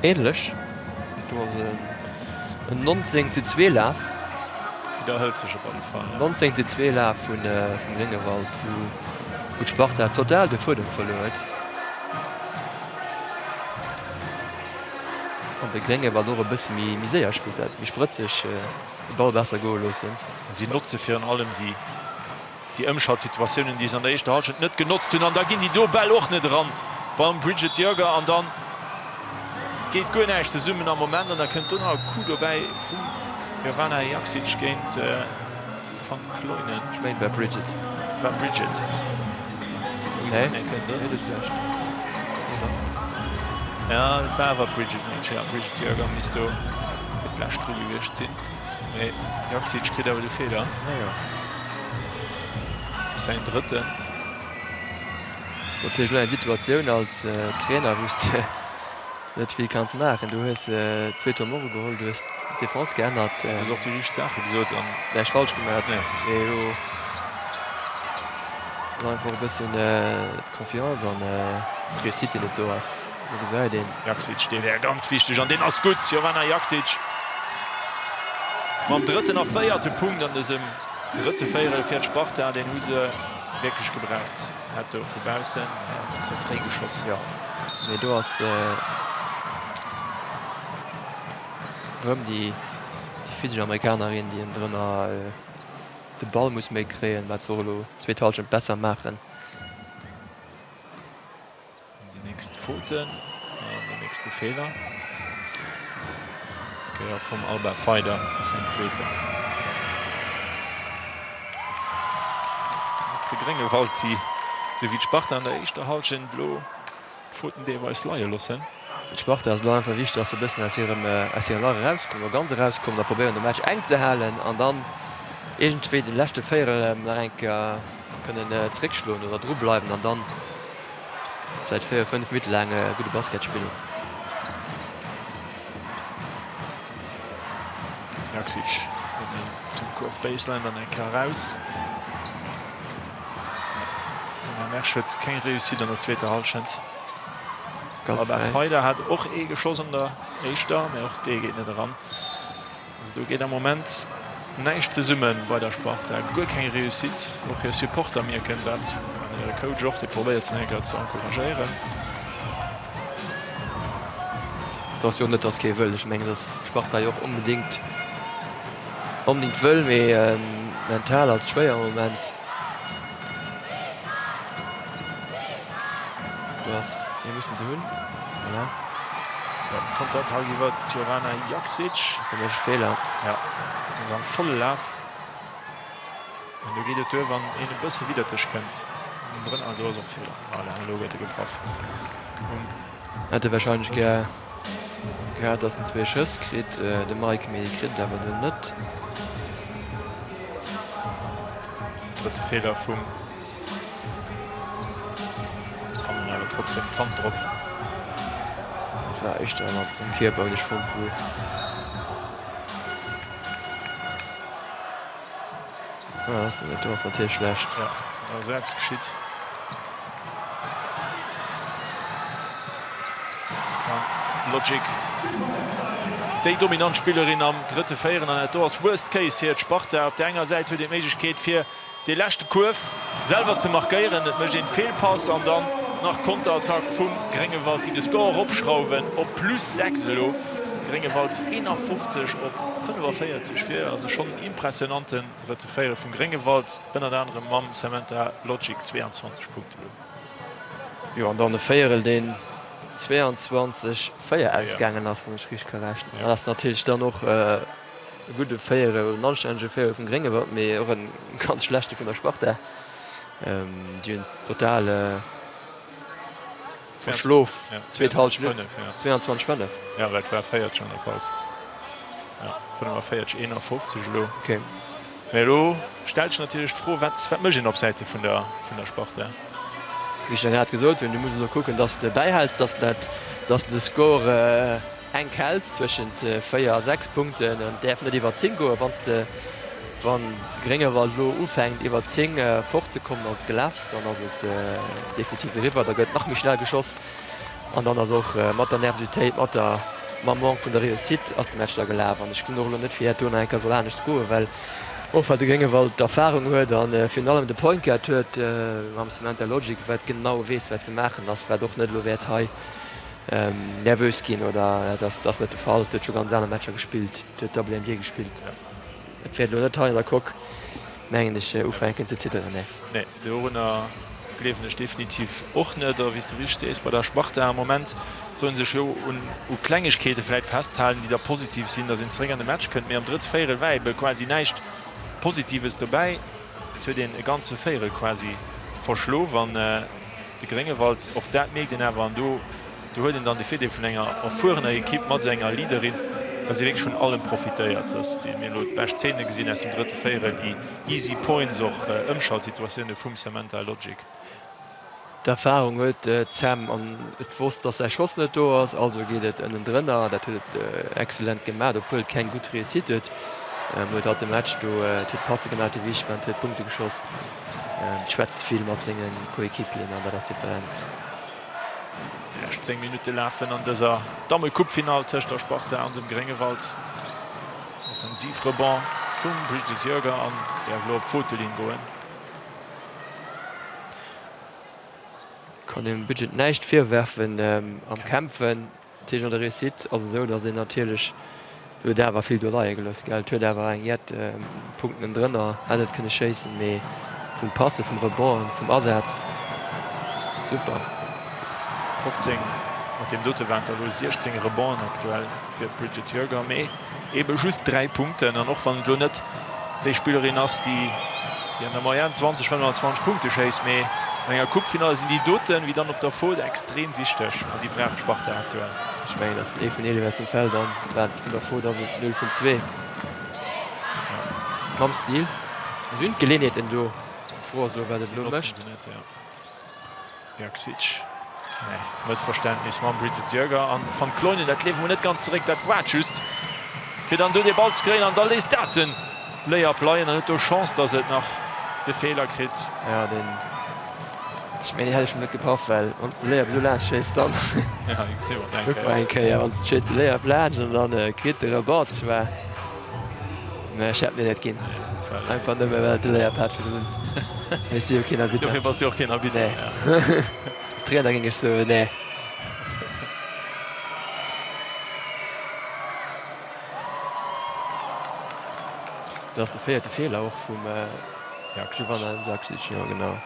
ähnlech. Do ass en 19 zu 2 Laf. Widderhëlt sech op alle Fall. 19 zu 2 Laf vum Gréngewald, wou d'Sparta total de Fuedem verluer huet. An de Gréngewald och e bësse méi séier spillt, méi sprëtzeg, de Ball besser goe loossen. Si notze virun allem déi Déi Ëmschaltsituatiounen, déi se an der éischter Hallschent net genotzt hunn, an da ginn déi do Bäll och net eran beim Bridget Joerger an da geet guer näischt zesummen am Moment an da kënnt do nach e Coup dobäi vum Jovana Jaksic géint Van Kleunen. Ech mengen et war Bridget. War Bridget. Nee, nee, du hues Recht. Ja, et war awer Bridget, mengen ech. Jo, Bridget Joerger misst do fir d'lescht dru gewiescht sinn. Mee Jaksic kritt awer de Feeler. Säin drëtten. Ass natierlech elo eng Situatioun als Trainer, wou s de net vill kanns maachen. Du hues zwee Tomoren geholl, du hues d'Defense geännert. Du hues och déi richteg Saache gesot an. Näischt falsch gemaach. Mee elo ass einfach e bëssen d'Confiance an d'Reussite, déi net do ass. Do gesäit een. Jaksic, dee wär ganz wichteg an deen ass gutt. Jovana Jaksic mam drëtten a véierte Punkt an dësem drëtte Véierel fir d'Sparta. Deen hu se wierklech gebraucht. Hat do vu baussen och ze fréi geschoss. Jo, mee do ass erëm déi physesch Amerikanerin, déi ënnendrënner de Ball muss méi kréien, wat se och elo zweet Hallschent besser maachen. Déi nächst Faute an den nächste Feeler. Dës Kéier vum Alba Feider, säin zweeten. Och de Gréngewald, déi esou wéi d'Sparta an der éischter Hallschent elo d'Fauten deelweis leie loossen. Fir d'Sparta ass et elo einfach wichteg, dass se e bëssen aus hirem aus hirem Lach erauskommen, oder ganz erauskommen a probéieren de Match enk ze halen an dann iergendwéi de leschte Véierel nach eng Kéier kënnen zeréckschloen oder dru bleiwen an dann vläit 4, 5 Minutte laang gudde Basket spillen. Jaksic ënnen zum Kuerf Baseline, dann eng Kéier eraus. Lena Mersch huet keng Réussite an der zweeter Hallschent. Alba Feider hat och ee geschoss an der éischter, mä och dee geet net eran. Also do geet am Moment näischt zesumme bei der Sparta, guer keng Réussite. Och hir Supporter mierken dat an hire Coach och, dee probéiert se nach eng Kéier ze encouragéieren. Et ass jo och net, datt kee wëll. Ech mengen, datt d'Sparta jo och onbedéngt, onbedéngt wëll, mee mental ass et schwéier am Moment. Do ass, dee mussen se hunn. Voilà. Dann Konterattack iwwer d'Jovana Jaksic. Fir mech e Feeler. Ja, ass am volle Laf. An do geet et duer, wann een e bësse widder dech kënnt. An drënner, ah, do ass och Feeler. Voilà, elo gëtt e gepaff. Um. Hätt e warscheinlech gär gehat, dass en zwee Schëss kritt, de Mike, mee kritt et awer dunn net. Drëtte Feeler vum Hannen awer trotzdem d'Hand drop. Dat war éischter mat dem Kierper hunn ech fonnt wou. Ah, ass net, do ass natierlech schlecht. Ja, da ass eppes geschitt. Logic, déi dominant Spillerin am drëtte Véierel an dat do ass Worst Case fir d'Sparta. Op der enger Säit huet een d'Méiglechkeet fir dee leschte Kuerf selwer ze markéieren, et mécht een Feelpass an dann nach Konterattack vum Gréngewald, déi de Score eropschrauwen op plus 6 elo. Gréngewald 51 op 45 vir. Also schonn en impressionanten drëtte Véierel vum Gréngewald, ënnert anerem mam Samantha Logic, 22 Punkte elo. Jo, an dann e Véierel, deen 22, 4 ausgaangen ass, wann ech richteg ka rechnen. Dat ass natierlech dann och e gudde Véierel oder en anstännege Véierel vum Gréngewald, mee och e ganz schlechte vun der Sparta. Déi hunn total verschlof, zweet Hallschent, 22, 5. Jo, well et war 40 an der Paus. Jo, 45, 51 elo. Mee elo stellt sech natierlech d'Fro, wat wat mécht een op Säite vun der vun der Sparta? Wéi ech jo grad gesot hunn, du muss elo kucken, datt s de bäihäls, datt s dat, datt s de de Score enk häls, zwëschent 4 a 6 Punkten. En däerf net iwwer 10 goen. Wann s de, wann Gréngewald elo ufänkt iwwer 10 fortzekommen, ass et gelaf, dann ass et definitiv eriwwer, da gëtt nach méi schnell geschoss. An dann ass och mat der Nervositéit, mat der, mam Manque vun der Réussite ass de Match da gelaf. An ech gesinn och elo net, wéi dat do nach eng Kéier soll aneschts goen, well och well de Gréngewald d'Erfahrung huet a virun allem de Point Guard huet mam Samantha Logic, wat genau weess, wat ze maachen ass, wat och net elo wäert hei nervös ginn oder dat ass net de Fall. Et huet scho ganz aner Matcher gespillt, et huet WNBA gespillt. Et wäert elo net hei an der Coque, mengen ech, ufänken ze zidderen, nee. Nee, dorunner gleewen ech definitiv och net. A wéi s de richteg sees, bei der Sparta am Moment soll ee sech jo un u Klengegkeete vläit festhalen, déi da positiv sinn, datt een zeréck an de Match kënnt. Mee am drëtte Véierel war ebe quasi näischt Positives dobäi. Et huet een e ganze Véierel quasi verschlof an de Gréngewald, och dat mierkt een awer. An do Do huet een dann de Virdeel vun enger erfuerener Ekipp mat esou enger Leaderin, dass ee wierklech vun allem profitéiert. Dass mir elo d'bescht Zeene gesinn aus dem drëtte Véierel, déi easy points, och Ëmschaltsituatioune vum Samantha Logic. D'Erfarung huet d'Sam an et wosst, dass säi Schoss net do ass, also geet et ënnendrënner. Dat huet et excellent gemaat, obwuel et keng gutt Réussite huet. Huet hatt de Match do, et huet Passe gemaat, déi wichteg waren, et huet Punkte geschoss, et schwätzt vill mat senge Coéquipieren an dat ass d'Differenz. Déi lescht 10 Minutte lafen an dëser Damme-Coupe-Finall tëscht der Sparta an dem Gréngewald. Offensivrebond vum Brigitte Joerger an däerf elo op d'Faute-Linn goen. Kann dem Brigitte näischt virwerfen am Kämpfen. Natierlech an der Réussite ass et esou, datt een natierlech, huet awer vill do leie gelooss, gell, et huet awer eng jett Punkten ënnendrënner, hätt et kënne schéissen, mee vum Passe, vum Rebond, vum Asaz super. 15, mat deem dote waren et der elo 16 Rebonden aktuell fir d'Bridget Joerger, mee Ebe just 3 Punkten an och wann et elo net déi Spillerin ass, déi an der Moyenne 20, 25 Punkte schéisst, mee an enger Coupefinall sinn déi doten, wéi dann op der Faute, extrem wichteg an déi brauch d'Sparta aktuell. Ech mengen, dat ass den ee vun 11 aus dem Feld an wat vun der Faute ass et 0 vun 2 mam Stil. Si hunn d'Geleeënheeten do, d'Fro ass elo, wat et elo mécht. Jaksic, nee, Mëssverständnis mam Bridget Joerger an van Kleunen, dat gleewe mer net ganz zeréck, dat waart just fir dann do dee Ball ze kréien an da léisst dat den Layup leien an huet do Chance, dass et nach de Feeler kritt. Ja, deen, ech mengen, deen hätt ech net gepaff, well wann s de Layup esou laanscht schéiss, dann kuck mol eng Kéier, wann s de schéiss de Layup laanscht an dann kritt de Rebond zwar. Mä ech hätt mir net ginn. Einfach nëmme well et de Layup hat virdrun. Mee ech si jo keen Arbitter. Dofir bass du och keen Arbitter. Nee. Als Trainer géing ech soen, nee. Dat ass de véierte Feeler och vum Giovanna Jaksic, jo genau.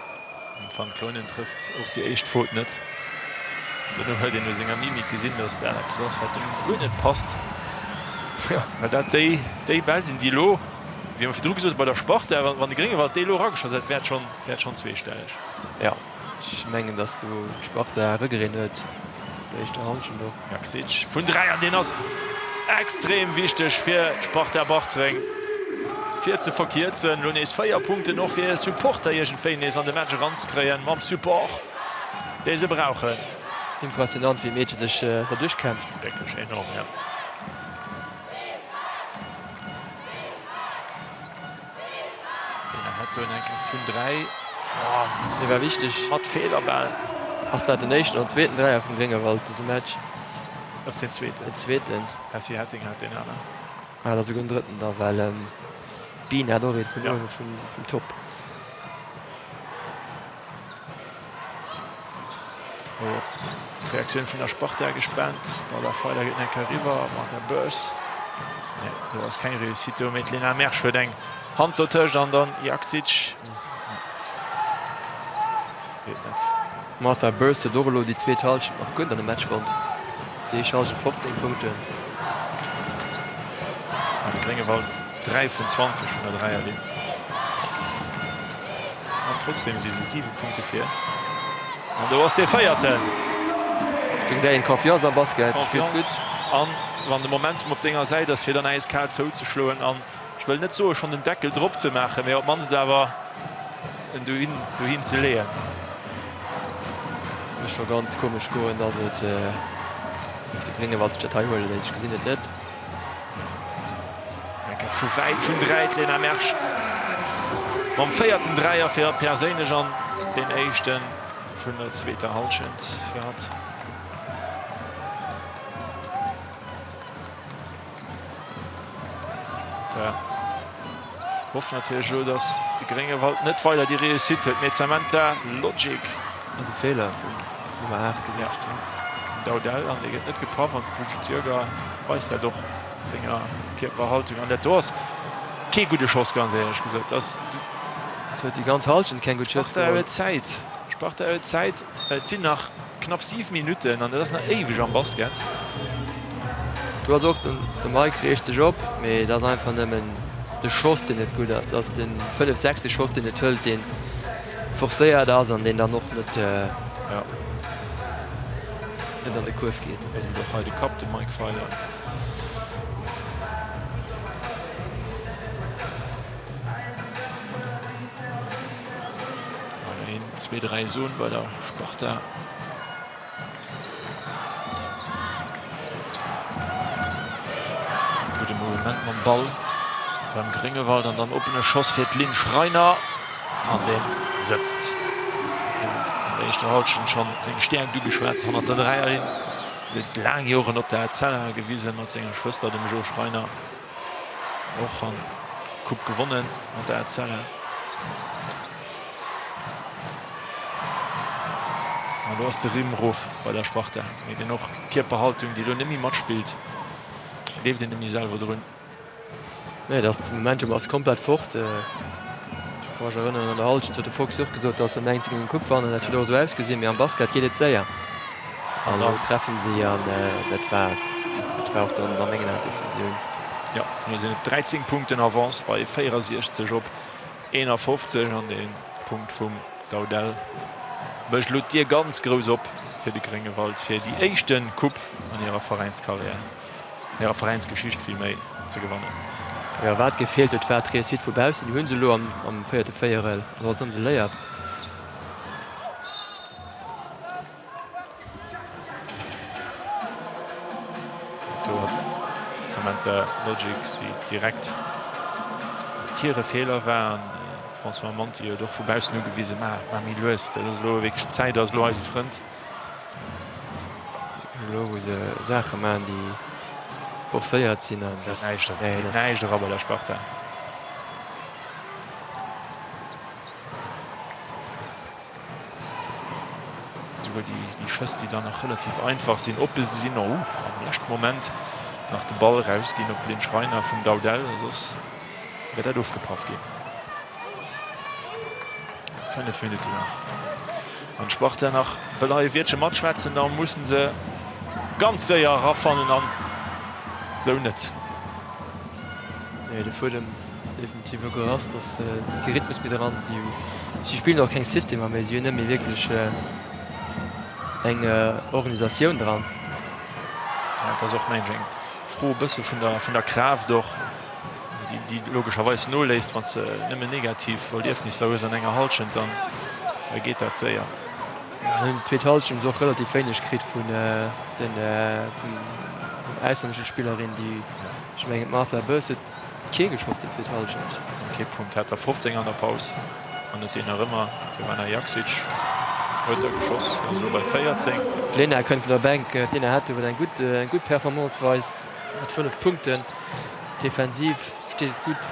Van Kleunen trëfft och déi éischt Faute net. Dono huet een u senger Mimik gesinn, datt dat eppes ass, wat em guer net passt. Well dat déi déi Bäll sinn, déi elo, wéi mer virdru gesot hunn, bei der Sparta, wann de Gréngewald déi elo erageschoss hätt, wär et schonn, wär et schonn zweestelleg. Jo, ech mengen, datt do d'Sparta Regreten huet no der éischter Hallschent och. Jaksic vun 3 an deen ass extrem wichteg fir d'Sparta Bartreng fir ze verkierzen. Elo nees 4 Punkten och fir hir Supporter iergendwéi nees an de Match eranzekréien mam Support dee se brauchen. Impressionant wéi d'Meedche sech derduerch kämpft. Wierklech enorm, jo. Deen hat do en enke vun 3. Dee war wichteg. Mat Feeler bal. Ass dat den éischten oder zweeten Dräier vum Gréngewald dëse Match? Dat ass deen zweeten. Den zweeten. D'Tessy Hetting hat deen aner. Ah, dat ass esouguer den drëtten da, well d'Bean hat och ee vun uewe vum Top. D'Reaktioun vun der Sparta gespaant. D'Alda Feiler geet eng Kéier eriwwer mat der Beurs. Nee, do ass keng Réussite do, mee d'Lena Mersch huet eng Hand dotëscht an dann Jaksic. Geet net. D'Martha Beurs huet och elo déi zweet Hallschent nach gutt an de Match fonnt. Déi éischt Hallschent 15 Punkten. An de Gréngewald 3 vun 20 vun der Dräierlinn. An trotzdem si se 7 Punkte vir. An do ass dee véierten. Do gesäit een d'Confiance am Basket. Déi spillt gutt. An wann de Momentum op denger Säit ass, fir dann äiskal zouzeschloen an, ech wëll net soe schonn den Deckel drop ze maachen, mee op d'mannst awer en dohin, dohin ze leeën. Muss scho ganz komesch goen, dass et, dass de Gréngewald sech dat hei huelen léisst. Ech gesinn et net. Eng Kéier vu wäit vun 3, d'Lena Mersch mam véierten Dräier fir hatt perséinlech an deen éischte vun der zweeter Hallschent fir hatt. Da hofft natierlech elo, datt de Gréngewald net weider déi Réussite huet, mee d'Samantha Logic. Ass e Feeler vum Nummer 8 gewiescht. Daudel an dee gëtt net gepaff an d'Brigitte Joerger weist dat och. Senger Kierperhaltung an dat do ass kee gudde Schoss, ganz éierlech gesot. Ass. Et huet déi ganz Halschent keng gutt Schëss Sparta huet Zäit. Sparta huet Zäit. Et sinn nach knapp 7 Minutten an dat ass nach éiweg am Basket. Do ass och den de Mike reegt sech op, mee et ass einfach nëmmen de Schoss deen net gutt ass. Et ass de 5, 6 Schoss deen et hëlt, deen forcéiert ass an deen dann och net net an de Kuerf geet. Rëselt och hei de Kapp, de Mike Feiler. Een, zwee, dräi Zone bei der Sparta. Gudde Mouvement mam Ball beim Gréngewald an dann oppene Schoss fir d'Lynn Schreiner an deen sëtzt. Huet an der éischter Hallschent schonn seng Stäerkt ugeschwat hannert der Dräierlinn. Huet laang Joren op der Etzella gewisen mat senger Schwëster, dem Jo Schreiner. Och an d'Coupe gewonnen mat der Etzella. An do ass de Rimm rof bei der Sparta. Mee deen och Kierperhaltung, déi elo net méi matspillt, gleeft een net méi selwer drun. Nee, dat ass de Momentum ass komplett fort. Ech ka mech erënneren, an der Hallschent huet de Fox och gesot, datt se mengt, se géingen d'Coupe wannen. Dat huet och esou ausgesinn, mee am Basket geet et séier. An elo treffen si an dat war dat war och dann a mengen Aen d'Decisioun. Jo, elo sinn et 13 Punkten Avance bei 64 op 51 an dee Punkt vum Daudel mécht elo d'Dier ganz grouss op fir de Gréngewald fir déi éischte Coupe an hirer Veräinskarriär. hirer Veräinsgeschicht vill méi ze gewannen. Jo, wat gefeelt huet, war d'Réussite vu baussen. Déi hu se elo am véierte Véierel, also ass et nëmmen de Layup. Do hat d'Samantha Logic si direkt, dass et hire Feeler war an de François Monti huet och vu baussen ugewisen, Maach méi lues, dat ass elo wierklech, d'Zäit ass elo eise Frënd. Elo wou se Saache maachen, déi forcéiert sinn an Geet näischt geet näischt era bei der Sparta. Souguer déi déi Schëss, déi dann nach relativ einfach sinn, oppe sinn, oh am leschte Moment nach de Ball erausginn op d'Lynn Schreiner vum Daudel, soss wär dat ofgepaff ginn. 5 Minutten nach. Wann d'Sparta nach wëll hei e Wiertche matschwätzen, da mussen se ganz séier erafannen an esou net. Nee, de Fuedem ass definitiv elo gerass, dass kee Rhythmus méi dran. Si si spillen och keng Systemer méi, si hunn net méi wierklech eng Organisatioun dran. Ja, et ass och mengen ech eng Fro e bësse vun der vun der Kraaft och. déi logescherweis noléisst, wann s de nëmmen negativ Erliefnisser hues an enger Hallschent, dann geet dat séier. An déi zweet Hallschent hu se och relativ wéineg kritt vun den auslännesche Spillerinnen, déi, ech mengen d'Martha Boes huet kee geschoss déi zweet Hallschent. Kee Punkt hat der 15 an der Paus an huet deen nach ëmmer. D'Jovana Jaksic huet der geschoss, ass elo bei 14. D'Lena kënnt vun der Bänk. D'Lena Hetto huet eng gutt Performance weist mat 5 Punkten. Defensiv steet et gutt.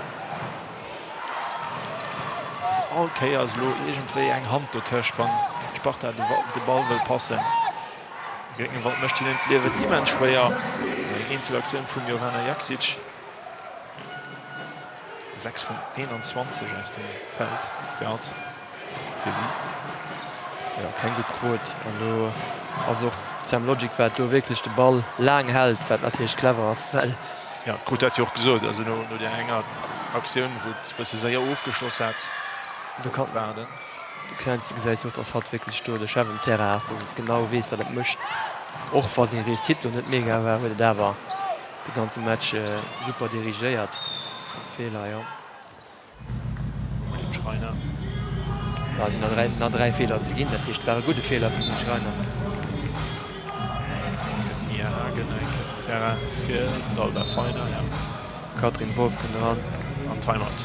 Et ass all Kéiers elo iergendwéi eng Hand dotëscht, wann d'Sparta de Ball wëll passen. Gréngewald mécht hinnen d'Liewen immens schwéier. Eng eenzel Aktioun vum Jovana Jaksic. 6 vun 21 aus dem Feld fir hatt, fir si. Jo, keng gutt Quot. An do ass och d'Sam Logic, wat do wierklech de Ball laang hält, wat natierlech clever ass, well. Jo, d'Quot hat jo och gesot, also no där enger Aktioun, wou et e bësse séier ofgeschloss hat, sollt et waarden. De Kleinste gesäis och, dass hatt wierklech do de Chef um Terrain ass, dass et genau weess, wat et mécht. Och wa seng Réussite lo net mega war, huet et awer de ganze Match super dirigéiert. Ass Feeler, jo. Lynn Schreiner. Jo, sinn nach dräi, nach dräi Feeler ze ginn. Dat heescht, et war e gudde Feeler vum Lynn Schreiner. Kënnt d'Mia Hagen eng Kéier op den Terrain fir d'Alba Feiner, jo. D'Catherine Wolff kënnt eran. An Timeout.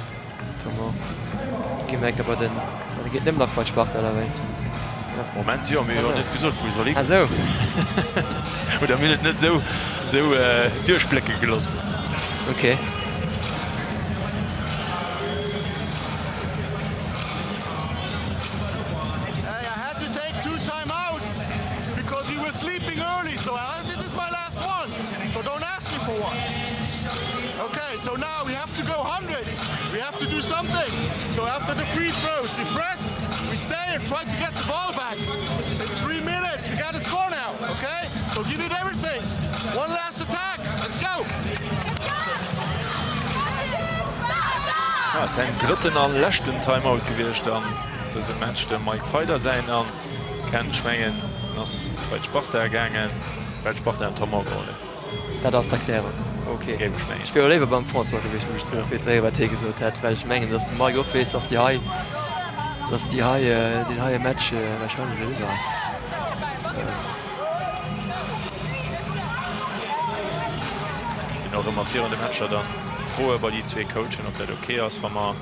Thomas Gemenker bei den, dee geet nëmmen nach bei d'Sparta oder wéi? Moment, jo, mir hu jo net gesot wou e soll hikomm. Ah sou. Oder mir hunn et net esou esou duerchblécke gelooss. Ok. To go hundreds, we have to do something. So after the free throws, we press, we stay and try to get the ball back. It's three minutes, we gotta score now, okay? So give it everything. One last attack, let's go! Ah, säin drëtten a leschten Timeout gewiescht an dësem Match, dem Mike Feider säin. An Ken, ech mengen, en ass bei d'Sparta gaangen, well d'Sparta en Timeout geholl huet. Dat ass d'Erklärung. Ok. Géif ech mengen. Ech wier och léiwer beim François gewiescht, muss ech soen, fir ze héieren, wat hie gesot hätt, well ech mengen, datt de Mike och weess, datt déi hei, datt déi hei, deen heie Match warscheinlech eriwwer ass. Ginn och ëmmer virun de Matcher dann Froe bei déi zwee Coachen, ob dat ok ass, wa mer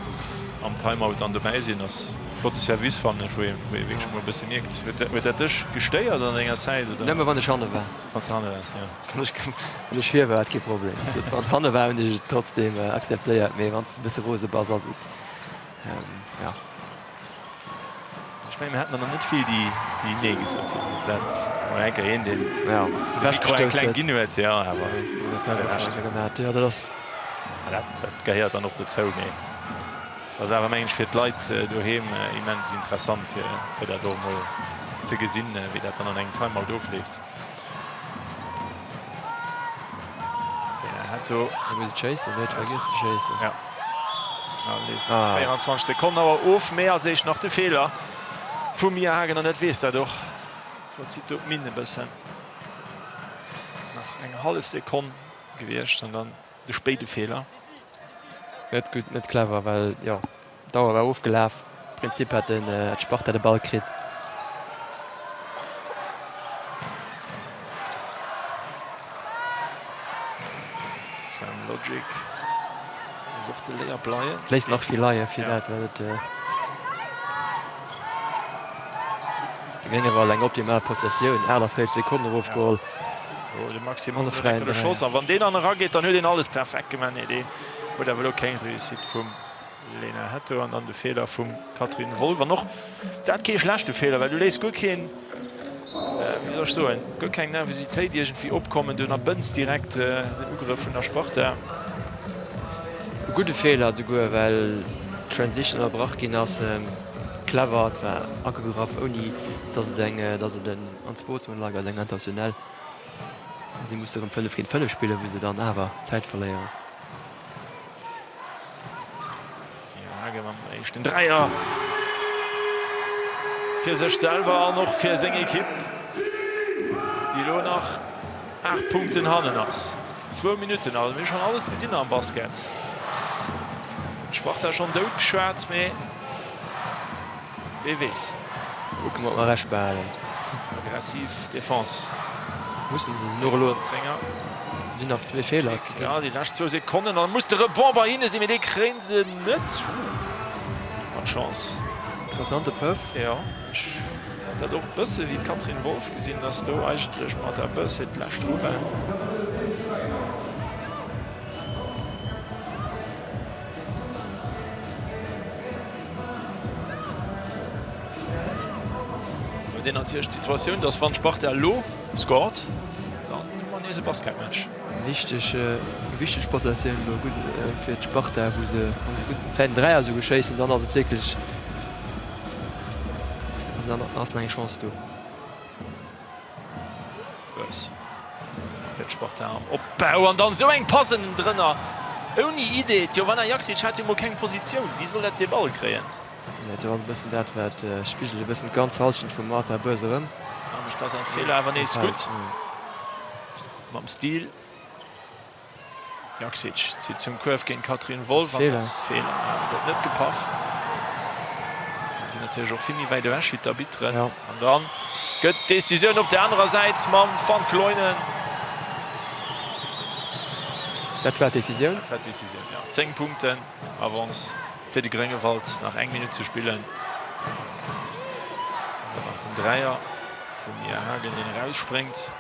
am Timeout dann dobäi sinn. Ass e flotte Service, fannen ech, wou ee wierklech mol e bësse mierkt. Huet dat dech gestéiert an denger Zäit, oder? Nëmme wann ech hanne war. Wann s de hanne waars, jo. Wann ech, wann ech vir war, wat kee Problem ass. Wann et hanne war, hunn ech et trotzdem akzeptéiert, mee wann s de e bësse rose bass, ass et, jo. Ech mengen, mir haten der nach net vill, déi, déi Nee gesot hunn. Also dat war eng Kéier een, deen Jo, ewechgestouss huet. Kleng ginn huet, jo, awer. Dat hat ech och schonn eng Kéier gemat, jo, dat ass. Dat, dat gehéiert dann och dozou, mee ass awer, mengen ech, fir d'Leit doheem immens interessant, fir, fir dat och emol ze gesinn, wéi dat dann an engem Timeout ofleeft. Hetto. Da muss et schéissen, huet vergiess ze schéissen. Ja. Da leeft 24 Sekonnen awer of. Mee als éischt nach de Feeler vum Mia Hagen an dat weess dat och. Verzitt do d'Minn e bëssen. Nach eng hallef Sekonn gewiescht an dann de spéide Feeler. Net gutt, net clever, well jo d'Auer war ofgelaf. Am Prinzip hätt den hätt d'Sparta de Ball kritt. Sam Logic muss och de Léier bleien. Léisst nach vill leie fir dat, well et Gréngewald eng optimal Possessioun, 48 Sekonnen erofgeholl. Oh, de Maxime An de fräien Dräier. Schoss an wann deen dann erageet, dann huet een alles perfekt gemaach. Nee, deen huet awer elo keng Réussite vum Lena Hetto an dann de Feeler vum Catherine Wolff. An och dat kee schlechte Feeler, well du léiss guer keen, wéi soll ech soen, guer keng Nervositéit iergendwéi opkommen. Du ënnerbënns direkt den Ugrëff vun der Sparta. E gudde Feeler esouguer, well d'Transition ënnerbrach ginn ass. Clever, et war agegraff, ouni datt et eng, datt et en Unsportsmanlike ass, eng intentionnel. A si musse erëm 5 géint 5 spillen, wou se dann awer Zäit verléieren. Hage mam éischten Dräier fir sech selwer an och fir seng Ekipp, déi elo nach 8 Punkten hannen ass. Zwou Minutten nach, mir hu schonn alles gesinn am Basket. D'Sparta schonn dout geschwat, mee Wee weess. Kucke mer, ob mer Recht behalen. Aggressiv Defense. Mussen se sinn och elo. Sinn nach zwee Feeler ze ginn. Ja, déi lescht zwou Sekonnen an da muss de Rebond bei hinne sinn, mee dee kréien se net. Mat Chance. Interessante Pëff. Jo, ech hat dat och e bësse wéi d'Catherine Wolff gesinn, dass do eigentlech mat der bësse d'lescht dru war. huet een natierlech d'Situatioun, dass wann d'Sparta elo scored, dann hu mer nees e Basketmatch. Wichteg, wichteg Possessioun elo gutt fir d'Sparta, wou se, wann se gutt vläit en Dräier esouguer schéissen, dann ass et wierklech, dann ass nach eng Chance do. Böss fir d'Sparta am Opbau an dann esou eng Pass ënnendrënner ouni Idee. D'Jovana Jaksic hat jo mol keng Positioun, wéi soll dat dee Ball kréien? Do ass e bëssen dat wat spigelt e bëssen d'ganz Halschent vum Martha Böss erëm. A mécht da säi Feeler awer nees gutt mam Stil. Jaksic zitt zum Kuerf géint d'Catherine Wolff an ass Feeler. Gëtt net gepaff. Si sinn natierlech och vill méi wäit ewech wéi d'Arbitteren. An da gëtt d'Decisioun op der anerer Säit mam Van Kleunen. Dat war d'Decisioun. Dat war d'Decisioun, jo. 10 Punkten Avance fir de Gréngewald. Nach eng Minutt ze spillen. An dann nach den Dräier vum Mia Hagen, deen erausspréngt.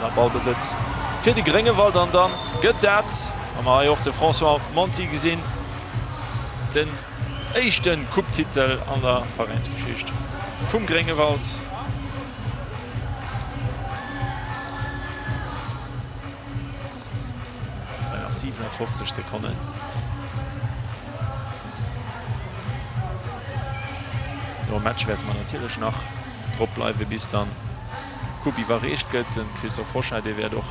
An am Ballbesëtz fir de Gréngewald an dann gëtt dat, wa mer hei och de François Monti gesinn, den éischte Coupe-Titel an der Veräinsgeschicht vum Gréngewald. Hei nach 57 Sekonnen. Nom Match wäerte mer natierlech nach drop bleiwe bis dann d'Coupe iwwerreecht gëtt. De Christophe Rocha, dee wäert och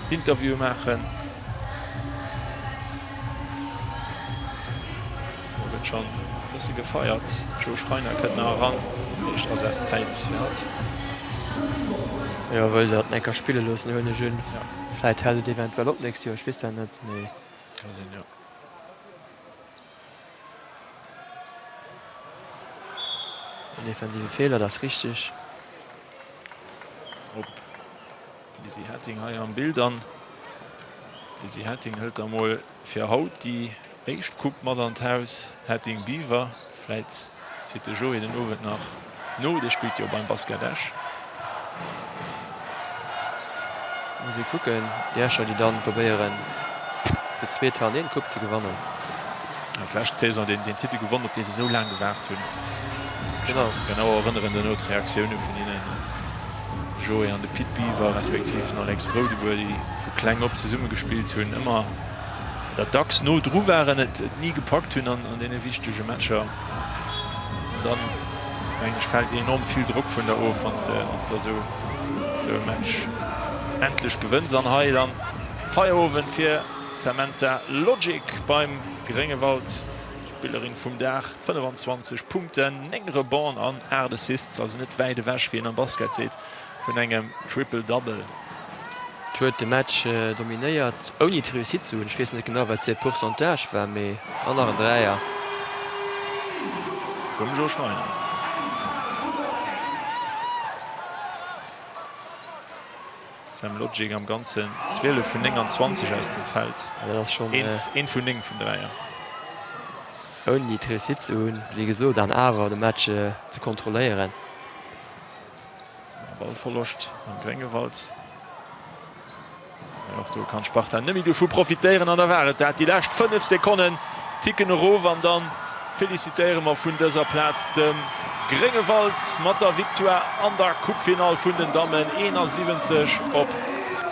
Interviewe maachen. Do gëtt schonn e bësse gefeiert. D'Jo Schreiner kënnt nach eran. Éischt Asazäit fir hatt. Jo, wëll dat enker spille loossen, huelen ech un. Vläit hält et eventuell op d'nächst Joer, ech weess dat net, mee. Ka sinn, jo. En defensive Feeler, dat ass richteg. Op d'Lizzy Hetting hei am Bild an d'Lizzy Hetting hëlt da mol fir haut déi éischt Coupe mat an d'Haus. Hetting Biwer, vläit zitt de Joé den Owend nach no, dee spillt jo beim Basket Esch. Muss ee kucken, déi Escher déi dann probéieren fir d'zweet haneen d'Coupe ze gewannen. An d'lescht Saison deen den Titel gewonnen, op dee se esou laang gewaart hunn. Genau. Genau erënneren duerno d'Reaktioune vun hinnen, de Joé an de Pit Biwer, respektiv den Alex Roudebour, déi vu kleng op zesumme gespillt hunn, ëmmer oder dacks no dru waren, et ni gepackt hunn an deene wichtege Matcher. An dann, mengen ech, fält enorm vill Drock vun der of, wann s de esou e Match endlech gewënns. An hei dann Feierowend fir d'Samantha Logic beim Gréngewald. Spillerin vum Dag, 25 Punkten, 9 Rebonds an 8 Assists, also net wäit ewech, wéi een am Basket seet, vun engem Triple-Double. Huet de Match dominéiert, ouni d'Reussite ze hunn. Ech weess net genau, wat hir Pourcentage war, mee an nach en Dräier. Vum Jo Schreiner. Sam Logic am Ganzen 12 vun 29 aus dem Feld, eent vun 9 vun Dräier. Ouni d'Reussite ze hunn, wéi gesot, an awer de Match ze kontrolléieren. Ballverloscht am Gréngewald. Mee och do kann d'Sparta net méi dovu profitéieren an da war et dat. Déi lescht 5 Sekonnen ticken erof an dann felicitéiere mer vun dëser Plaz dem Gréngewald mat der Victoire an der Coupefinall vun den Dammen 71 op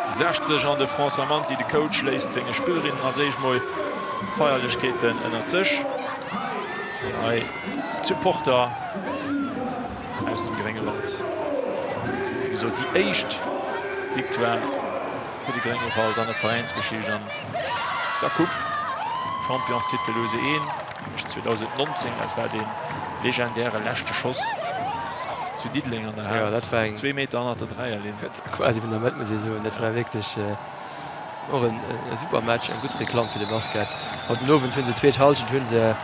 60 an de François Manti, de Coach, léisst senge Spillerinnen als éischt mol d'Feierlechkeeten ënnert sech. An hei d'Supporter. Aus dem Gréngewald. Wéi gesot, déi éischt Victoire fir de Gréngewald an der Veräinsgeschicht an der Coupe. Championstitel hu se een, nämlech 2019. Dat war dee legendäre leschte Schoss zu Diddeleng an der Hal, zwee Meter hannert der Dräierlinn. Quasi vun der Mëtt, muss ee soen. Dat war wierklech Och e super Match, eng gutt Reklamm fir de Basket. Haut den Owend hunn se zweet Halschent hunn se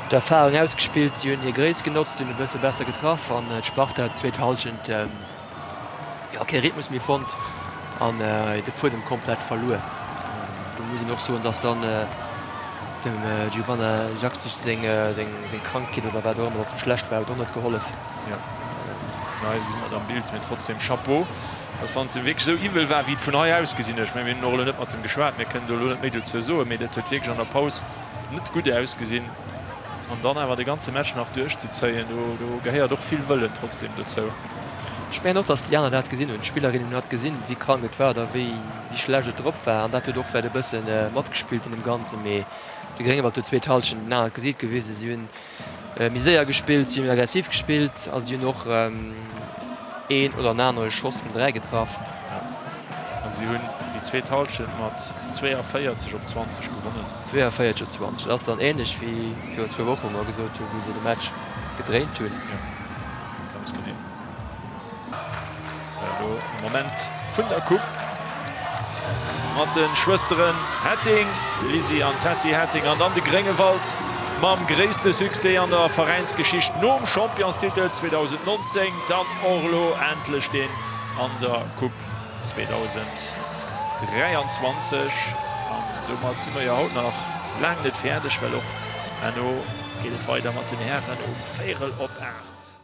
d'Erfarung ausgespillt, si hunn hir Gréisst genotzt, hunn e bësse besser getraff an d'Sparta huet d'zweet Halschent jo kee Rhythmus méi fonnt an de Fuedem komplett verluer. Do muss een och soen, dass dann dem Giovanna Jaksic seng seng Krankheet oder wat och ëmmer, dass em schlecht war, huet och net gehollef. Jo, hei si mat am Bild, mee trotzdem Chapeau. Dass wann et wierklech esou iwwel war, wéi et vun hei aus gesinn huet, ech mengen, mir hunn och elo net mat em geschwat, mir kënnen do elo net méi dozou soen, mee dat huet wierklech an der Paus net gutt ausgesinn. An dann awer de ganze Match nach duerchzezéien, do do gehéiert och vill Wëllen trotzdem dozou. Ech mengen och, datt déi aner dat gesinn hunn. D'Spillerinnen hunn dat gesinn, wéi krank et war oder wéi wéi schlecht et drop war. An dat huet och vläicht e bësse matgespillt an deem Ganzen. Mee de Gréngewald huet d'zweet Hallschent en anert Gesiit gewisen. Si hunn méi séier gespillt, si hunn méi aggressiv gespillt a si hunn och een oder en anere Schoss vun 3 getraff. A si hunn déi zweet Hallschent mat 42 op 20 gewonnen. 42 op 20, dat ass dann änlech wéi virun zwou Wochen, wou mer gesot hunn, wou se de Match gedréint hunn. Jo, ganz genee. Elo de Moment vun der Coupe mat de Schwësteren Hetting, Lizzie an Tessy Hetting an dann de Gréngewald mam gréisste Succès an der Veräinsgeschicht nom Championstitel 2019, dann och elo endlech deen an der Coupe 2023. An domat si mer jo haut nach laang net fäerdeg, well och herno geet et weider mat den Hären um véierel op 8.